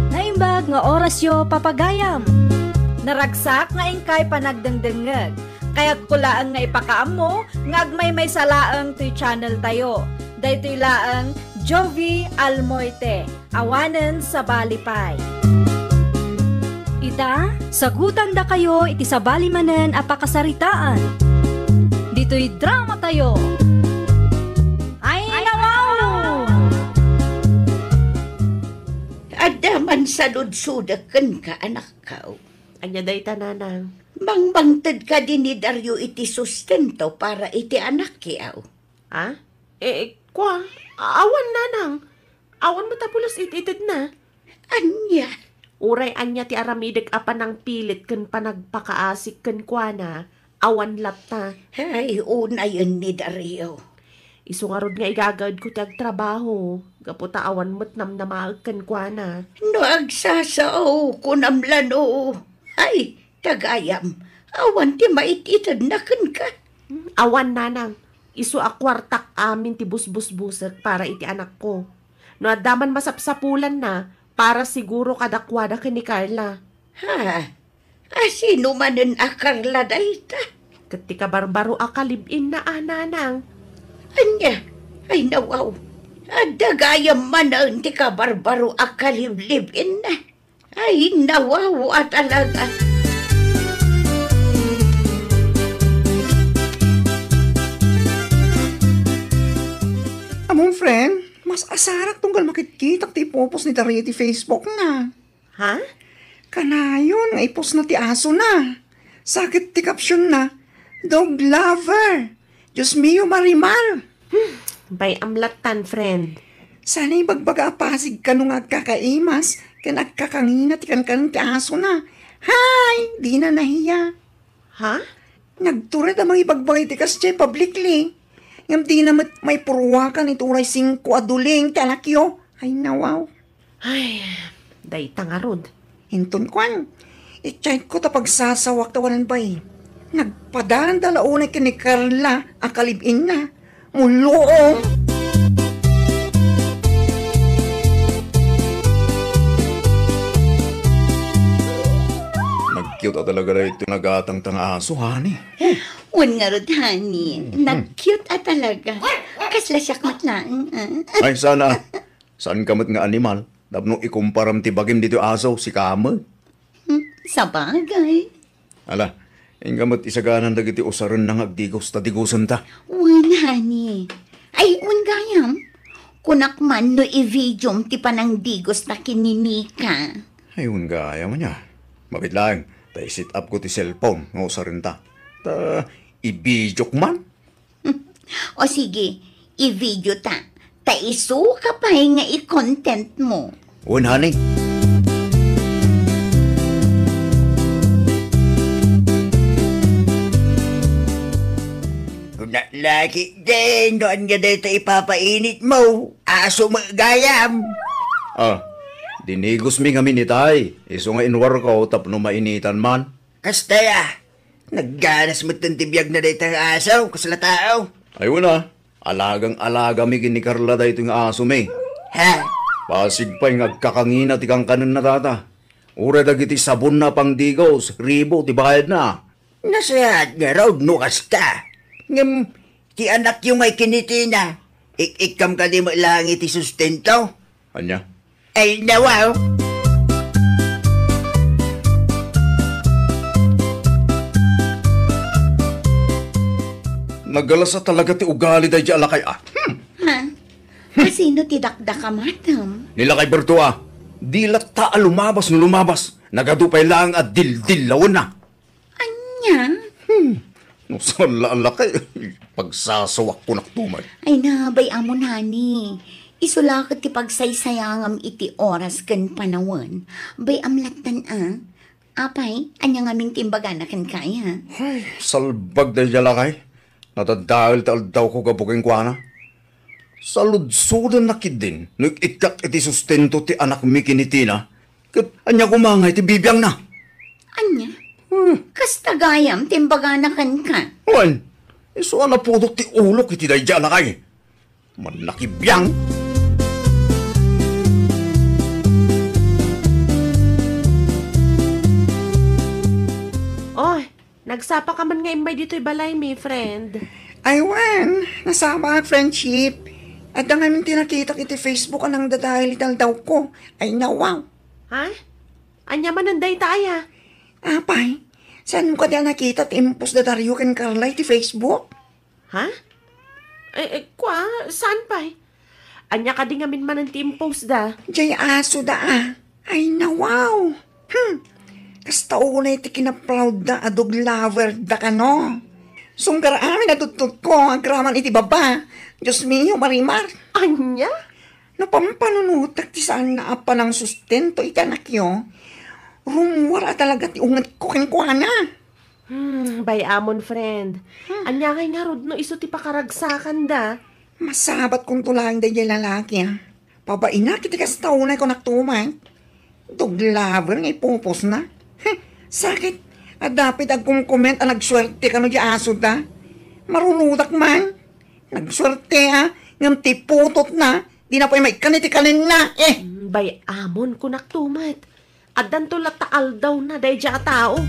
Naimbag nga orasyo, papagayam. Naragsak nga inkay panagdengdengngeg. Kayatko laeng nga ipakaammo nga agmaymaysa laeng toy channel tayo. Daytoy laeng Jovi Almoite, awanen sabali pay. Ita, sagutandakayo iti sabali manen a pakasaritaan. Ditoy drama tayo. Ay, nawaw! Adda man saludsodek kenka, anakko. Ania dayta, nanang? Mangmangted kadi ni Dario iti sustento para iti anakko? Ha? Eh, eh, kua, a-, awan, nanang. Awan met a pulos it-itedna. Ania? Uray ania ti aramidek a panangpilit ken panagpakaasik kenkuana, awan latta. Ay, unayen ni Dario. Isu ngarud nga igagaedko ti agtrabaho, gapu ta awan met namnamaek kenkuana. No agsasao, kunam la no. Ay, tagayam, awan ti mait-itedna kenka. Hmm, awan, nanang. Isu a kuartak amin ti busbusbusek para iti anakko. No adda man masapsapulanna, para siguro kadakuada ken ni Carla. Ha? A sino manen a Carla dayta? Ket ti kabarbaro a kalib-inna a, nanang. Ania? Ay, nawaw. Adda gayam manen ti kabarbaro a kaliblib-inna. Ay, nawaw a talaga. Among friend, mas asarak tunggal makitkitak ti ipupos ni Dario iti Facebook na. Ha? Kanayon nga ipostna ti asona. Sakit ti captionna, "Dog lover." Dios mio, Marimar! Hmm, bay-am lattan, friend. Saan a ibagbaga a pasig kano nga agkakaimas ken agkakangina ti kankanen ti asona. Hay, dina nahiya. Ha? Nagtured a mangibagbaga iti kasdiay publicly. Ngem dina met maipurwakan iti uray singko a duling ti anakyo. Ay, nawaw. Ay, dayta ngarud. Inton kuan, i-chat ko ta pagsasawak ta wanan bay. Nagpadaan da la unay ken ni Carla a kalib-inna. Mulong! Nag-cute a talaga daytoy nagatangta nga aso, honey. Wen ngarud, honey. Mhm. Nag-cute a talaga. Kasla siak met laeng, ah. Ay, sana. Saanka met nga animal. Tapno ikumparam ti bagim ditoy aso, sika met. Hmm, sabagay. Ala, inka met isaganan dagiti usarenna nga agdigos ta digosenta. Wen, honey. Ay, wen gayam. Kunak man no i-videom ti panangdigos ta ken ni Nika. Ay, wen gayam ania. Mabiit laeng, ta i-set up ko ti cellphone nga usarenta. Ta i-videok man. O sige, i-video ta. Ta isuka pay nga i-content mo. Wen, honey. Kuna lagi din, no ania dayta ipapainit mo? Aso met gayam. Ah, dinigos mi ngamin itay. Isu nga inwarko tapno mainitan man. Kasta, ah. Nagganas metten ti biag na dayta nga aso, kasla tao. Ay, wen a, alagang-alaga mi ken ni Carla daytoy nga aso mi. Ha? Pasig pay nga agkakangina ti kankanenna, tata. Uray dagiti sabonna a pangdigos, ribo ti bayadna. Nasayaat ngarud no kasta. Ngem, ti anakyo ngay ken ni Tina, ik-ikkam kadi met laeng iti sustento? Ania? Ay, nawaw! Nagalasa talaga ti ugali daydi a lakay, ah. Hmm. Ha? Kasino ti dakdakam, Atam? Ni Lakay Berto, ah. Di latta a lumabas no lumabas. Nagadu pay laeng a dildillawenna. Ania? Hmm. No saan la a lakay, pagsasawak ko naktumay. Ay na, bay-amon, honey. Isu la ket ti pagsaysayangam iti oras ken panawen. Bay-am lattan a. Apay, ania ngamin ti imbagana kenka, aya? Ay, salbag daydi a lakay. Nadadael ti aldawko gapu kenkuana. Saludsodenna ketdin no ik-ikkak iti sustento ti anakmi ken ni Tina. Ket ania koma ngay ti bibiangna? Ania? Hmm. Kasta gayam ti imbagana kenka? Wen, isu a naputot ti ulok iti daydi a lakay. Mannakibiang. Oy, nagsapa ka man nga immay ditoy balaymi, friend. Ay, wen, nasapaak, friendship. Adda ngamin ti nakitak iti Facebook a nangdadael iti aldawko. Ay, nawaw. Ha? Ania manen dayta aya? Apay, saanmo kadi a nakita ti impost da Dario ken Carla iti Facebook? Ha? Eh, eh, kua, saan pay? Ania kadi ngamin manen ti impost da? Jay aso da, ah. Ay, nawaw. Hmm. Kasta unay ti kinaplaud da a dog lover da kano. Sunggar amin a tuttutko agraman iti baba. Dios mio, Marimar. Ania? No pampanunotek ti saanna a panangsustento iti anakyo, rummuar a talaga ti ungetko kenkuana. Hmm, bay-amon, friend. Hmm. Ania ngay ngarud no isu ti pakaragsakanda? Masabatkonto laeng daydiay lalaki, ah. Pabainak iti kasta unay ko naktuman. Dog lover nga ipupusna. Heh, sakit. Adda pay ti agkomkoment a nagsuerte kano di aso da. Marunudak man. Nagsuerte, ah. Ngem ti putotna, dina pay maikkan iti kanenna. Eh! Mm, bay-amon, kunak tumet. Addanto latta aldawna daydiay a tao.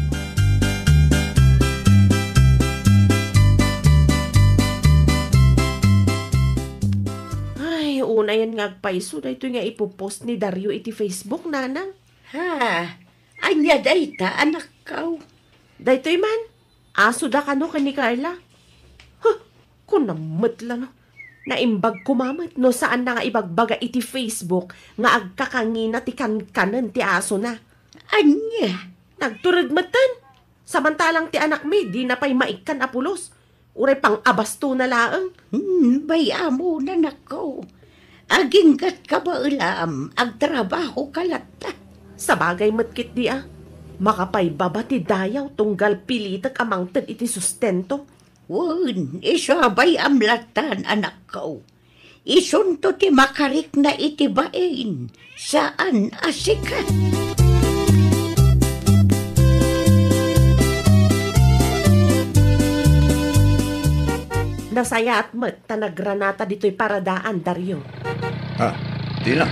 Ay, unayen nga agpayso daytoy nga ipopost ni Dario iti Facebook, nanang. Ha? Ania dayta, anakko? Daytoy man, aso da kano ken ni Carla. Huh, kunam met la no. Naimbag koma met no saanna nga ibagbaga iti Facebook nga agkakangina ti kankanen ti asona. Ania? Nagtured metten. Samantalang ti anakmi, dina pay maikkan a pulos. Uray pang-abastona laeng. Hmm, bay-amon, anakko. Aginggatka baelam, agtrabahoka latta. Sabagay met ketdi a. Makapaybaba ti dayaw tunggal pilitek a mangted iti sustento. Wen, isu a bay-am lattan, anakko. Isunto ti makarikna iti bain, saan a sika. Nasayaat met ta nagranata ditoy paradaan, Dario. Ha? Dina?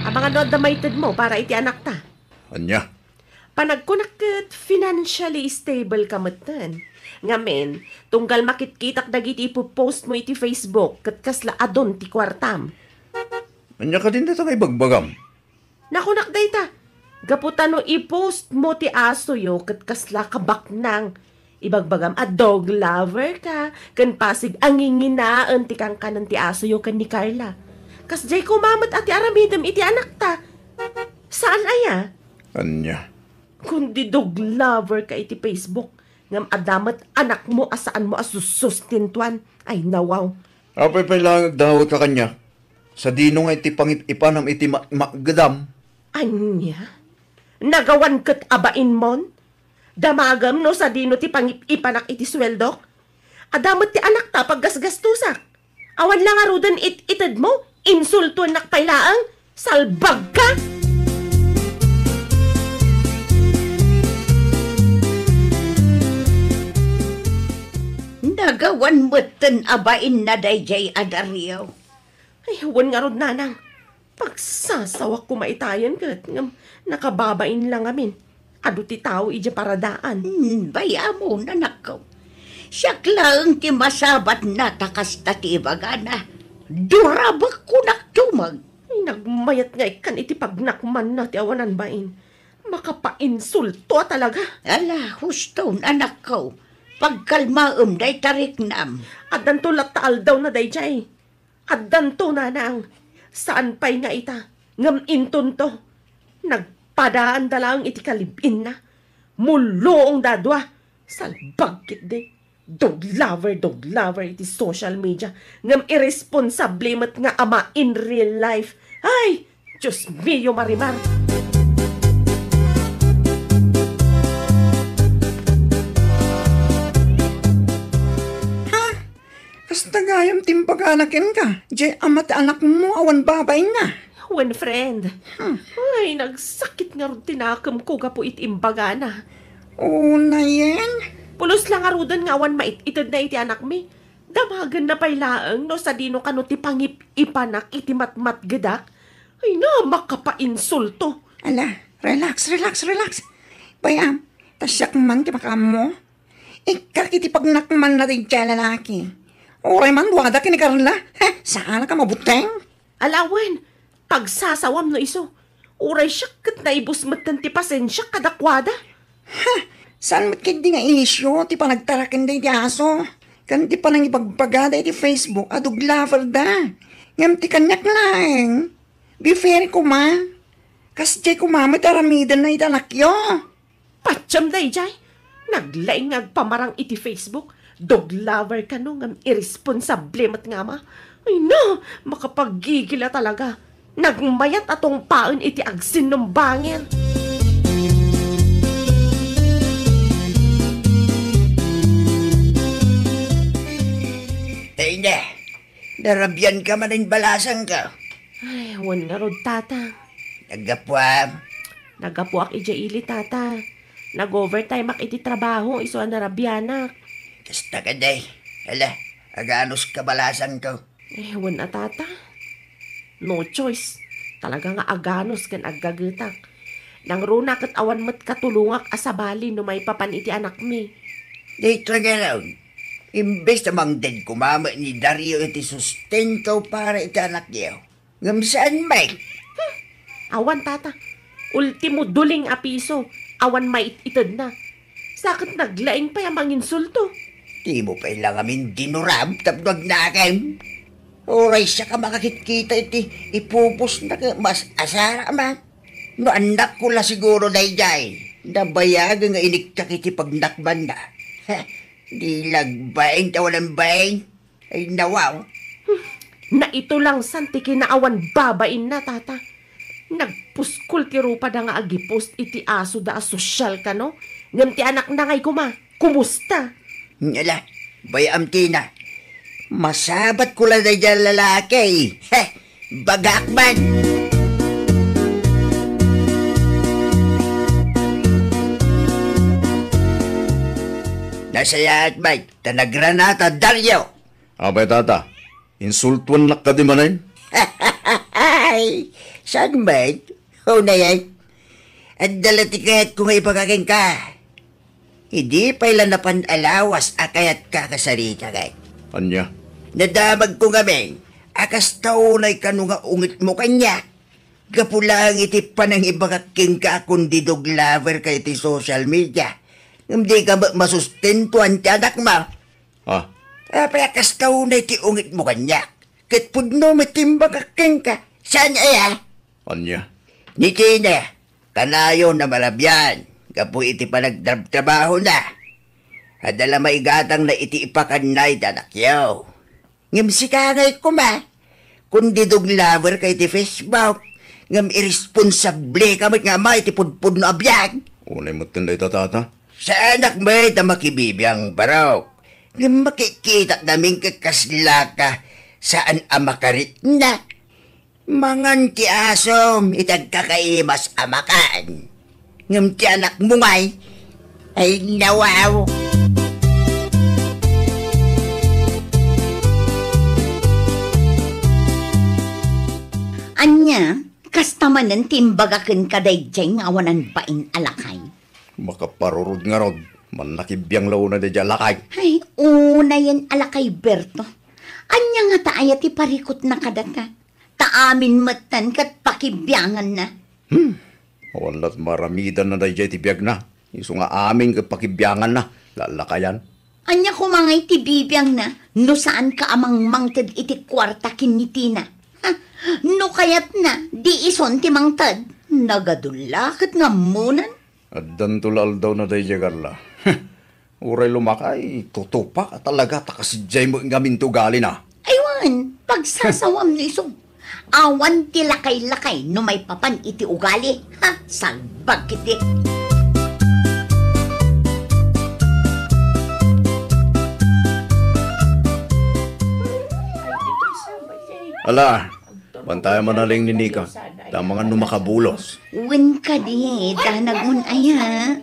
Amangan no adda maitedmo para iti anakta. Ania? Panagkunak ket financially stable ka metten. Ngamin, tunggal makitkitak dagiti ipopost mo iti Facebook ket kasla adun ti kuartam. Ania kadin dayta nga ibagbagam? Nakunak dayta, gapu ta no ipost mo ti asoyo ket kasla kabaknang. Ibagbagam a dog lover ka, ken pasig a nginginaen ti kankanen ti asoyo ken ni Carla. Kasdiay koma met a ti aramidem iti anakta. Saan aya? Ania? Kundi dog lover ka iti Facebook, ngem adda met anakmo a saanmo a sussustentuan. Ay, nawaw. Apay pay laeng agdawat ka kaniak? Sadino nga iti pangip-ipanam iti ma-, makgedam? Ania? Nagawan ket a bainmon? Damagem no sadino ti pangip-ipanak iti sueldok? Adda met ti anakta paggasgastusak. Awan la ngaruden it-itedmo? Insultuennak pay laeng? Salbagka! Nagawan metten a bainna daydiay a Dario. Ay, wen ngarud, nanang. Pagsasawak koma itayen ket ngem nakababain la ngamin. Adu ti tao idiay paradaan. Hmm, bay-amon, anakko. Siak laeng ti masabatna ta kasta ti ibagana. Durabek kunak tumeng. Ay, nagmayat nga ikkan iti pagnakmanna ti awanan bain. Makapainsulto a talaga. Ala, huston, anakko. Pagkalmaem dayta riknam. Addanto latta aldawna daydiay. Addanto, nanang. Saan pay nga ita, ngem intonto. Nagpadaanda laeng iti kalib-inna. Mulluongda a dua. Salbag ketdi. Dog lover, dog lover iti social media. Ngem irresponsable met nga ama in real life. Ay! Dios mio, Marimar! Ha? Kasta gayam ti imbagana kenka, diay ama ti anakmo awan babainna. Wen, friend. Hmm. Ay, nagsakit ngarud ti nakemko gapu iti imbagana. Unayen? Pulos la ngaruden nga awan mait-itedna iti anakmi. Damagenna pay laeng no sadino kano ti pangip-ipanak iti matmatgedak. Ay na, makapainsulto. Ala, relax, relax, relax. Bay-am, ta siak man ti makaammo. Ikkak iti pagnakmanna daydiay a lalaki. Uray man duada ken ni Carla, he, saanak a mabuteng. Ala wen, pagsasawam no isu. Uray siak ket naibus metten ti pasensiak kadakuada. Ha, saan met ketdi nga isyu ti panagtaraken daydiay aso ken ti panangibagbagada iti Facebook a dog lover da. Ngem ti kaniak laeng, be fair koma. Kasdiay koma met aramidenna iti anakyo. Patiem daydiay, naglaing nga agpamarang iti Facebook, dog lover kano ngem irresponsable met nga ama. Ay na, makapagigil a talaga. Nagmayat a tungpaen iti agsinnumbangen. Ay na, narabian ka manen balasang ka. Ay, wen ngarud, tata. Naggapuam? Naggapuak idiay ili, tata. Nag-overtime ak iti trabaho, isu a narabianak. Kasta kadi. Hala, aganus ka balasang ka. Eh, wen a, tata. No choice. Talaga nga aganus ken aggagetak. Nangruna ket awan met katulongak a sabali no maipapan iti anakmi. Daytoy ngarud, imbes a mangted koma met ni Dario iti sustento para iti anakyo, ngem saan met? Hmm. Awan, tata. Ultimo duling a piso, awan mait-itedna. Sa ket naglaing pay a manginsulto. Dimo pay la ngamin dinurab tapno agnakem. Uray siak a makakitkita iti ipupusna ket mas asara man. No annakko la siguro daydiay, nabayagen nga inikkak iti pagnakmanna. Heh, di lagbaeng ti awanan baeng. Ay, nawaw. Hmm, naitulangsan ti kinaawan babainna, tata. Nagpuskol ti rupada nga agipost iti asoda a sosyal kano, ngem ti anakna ngay koma, kumusta? Ala, Bay, amtina. Masabat ko la daydiay lalaki. Heh, bagak man. Nasayaat, bay, ta nagranata, Dario. Apay, tata, insultuennak kadi manen? Ay, saan met? Unayen, adda la ti kayatko nga ibaga kenka. Idi pay la napan a lawas a kayatka kasarita ket. Ania? Nadamagko ngamin a kasta unay kano nga ungitmo kaniak. Gapu laeng iti panangibagak kenka a kundi dog lover ka iti social media. Ngem dika met masustentuan ti anakmo. Ah. Apay a kasta unay ti ungitmo kaniak? Ket pudno met ti imbagak kenka. Saan aya? Ania? Ni Tina, kanayon a marabian gapu iti panagtrabtrabahona. Adda la maigatangna iti ipakanna iti anakyo. Ngem sika ngay koma, kundi dog lover ka iti Facebook, ngem irresponsable ka met nga ama iti pudpudno a biag. Unay metten dayta, tata. Saanak met a makibibiang, barok. Ngem makikita namin ket kasla ka saan a makarikna. Mangan ti asom iti agkakaimas a makan. Ngem ti anakmo ngay, ay nawaw. Ania, kasta manen ti imbaga kenka daydiay nga awanan bain a lakay? Makaparurod ngarud, mannakibiang la unay daydiay a lakay. Ay, unayen a lakay, Berto. Ania ngata aya ti parikutna kadata? Ta amin metten ket pakibianganna. Hmm. Awan lat maramidanna daydiay ti biagna. Isu nga amin ket pakibianganna, lalakayan. Ania koma ngay ti bibiangna no saanka a mangmangted iti kuarta ken ni Tina? Ha? No kayatna, di isun ti mangted. Nagadulla ket nga ammonan. Addanto la aldawna daydiay, Carla. Uray lumakay, tutupak a talaga ta kasidiay met ngamin ti ugalina. Ay wen, pagsasawam no isu. Awan ti lakay-lakay no maipapan iti ugali. Ha, salbag ketdi. Ala, bantayan man a ning ni Nika. Ta mangan no makabulos. Wen kadi, danag mon aya.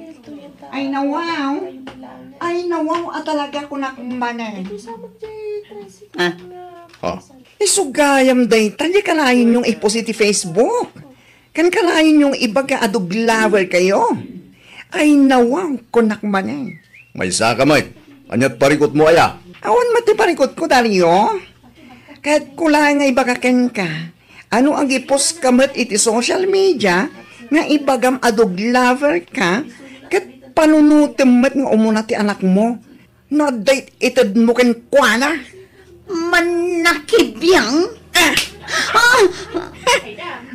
Ay, nawaw. Ay, nawaw a talaga, kunak manen. Ah. Ah. Isu gayam dayta, di kanayon yung i-post iti Facebook. Kan kanayon yung ibaga a dog lover kayo. Ay, nawaw, kunak manen. Maysaka met. Aniat parikutmo aya? Awan met ti parikutko, Dario. Ket kulaeng nga ibaga kenka, ano, agipost ka met iti social media nga ibagam a dog lover ka, ket panunotem met nga umuna ti anakmo no adda it-itedmo kenkuana. Mannakibiang? Ah! Ah!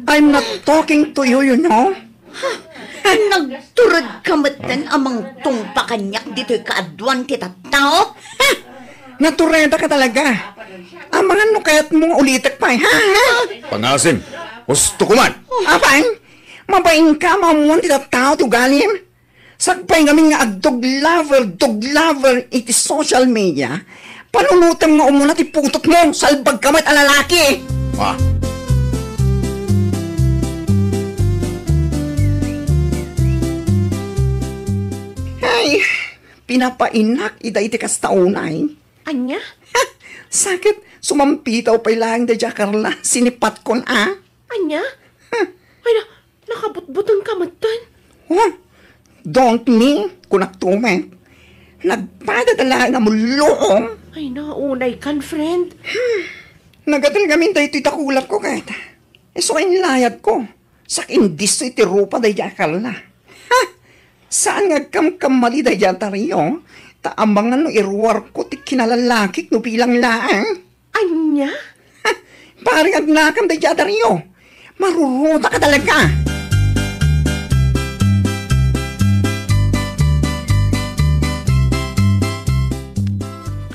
I'm not talking to you, you know. Ha? Nagturedka metten a mangtungpa kaniak ditoy kaaduan ti tattao? Ha? Naturedaka talaga. Amangan no kayatmo nga ulitek pay, ha? Ha? Pangasim, husto ko man. Apay, mabainka a maammuan ti tattao ti ugalim? Sakbay ngamin nga agdog lover, dog lover iti social media, panunotem nga umuna ti putotmo, salbagka met a lalaki. Ah. Ay, pinapainak ida iti kasta unay. Ania? Ha! Sakit, sumampitaw pay laeng daydiay a Carla, sinipatkon a. Ania? Ha! Ay na, nakabutbutengka metten. Oh, don't me, kunak to met. Nagpadadala nga mulluong. Ay, naunay kan, friend. Hmm. Nagadal ngamin daytoy dakulapko ket. Isu nga inlayadko. Sak-indisso iti rupa daydiay a Carla. Ha! Saan nga agkamkamali daydiay a Dario, ta amangan no iruarko ti kinalalakik no bilang laeng. Ania? Ha! Paring agnakam daydiay a Dario. Marurutaka talaga.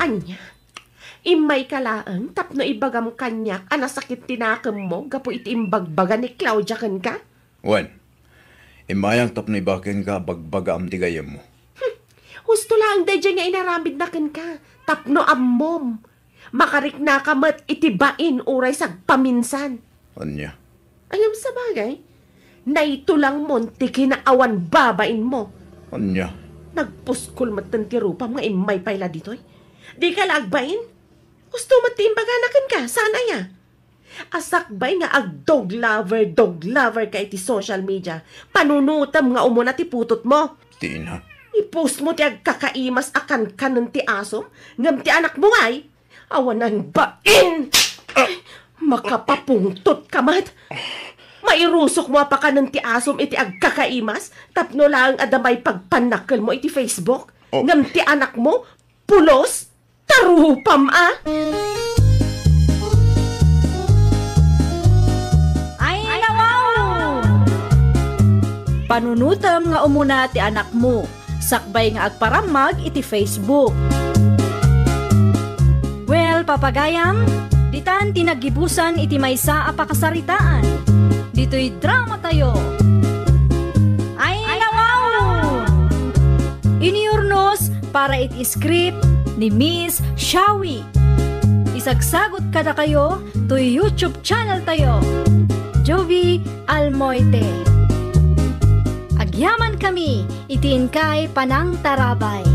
Ania? Immayka laeng tapno ibagam kaniak a nasakit ti nakemmo gapu iti imbagbaga ni Claudia kenka? Wen, immayak tapno ibagak kenka a bagbagaam ti gayyemmo. Hmm. Husto laeng daydiay nga inaramidna kenka tapno ammom. Makariknaka met iti bain uray sagpaminsan. Ania? Ngem sabagay, naitulangmon ti kinaawan babainmo. Ania? Nagpuskol metten ti rupam nga immay pay la ditoy. Dika la agbain? Husto met ti imbagana kenka, saan aya? A sakbay nga ag-dog lover, dog lover ka iti social media, panunutem nga umuna ti putotmo. Tina. I-post mo ti agkakaimas a kankanen ti asom, ngem ti anakmo ngay, awanan bain! Makapapungtot ka met! Mairusok mo a pakanen ti asom iti agkakaimas tapno laeng adda maipagpannakkelmo iti Facebook? Oh. Ngem ti anakmo, pulos? Tarupam a! Ay, nawaw! Panunutem nga umuna ti anakmo, sakbay nga agparammag iti Facebook. Well, papagayam, ditan ti naggibusan iti maysa a pakasaritaan. Ditoy drama tayo. Ay, nawaw! Inurnos para iti script ni Miss Shawi. Isagsagot kadakayo toy YouTube channel tayo, Jovi Almoite. Agyaman kami iti inkay panangtarabay.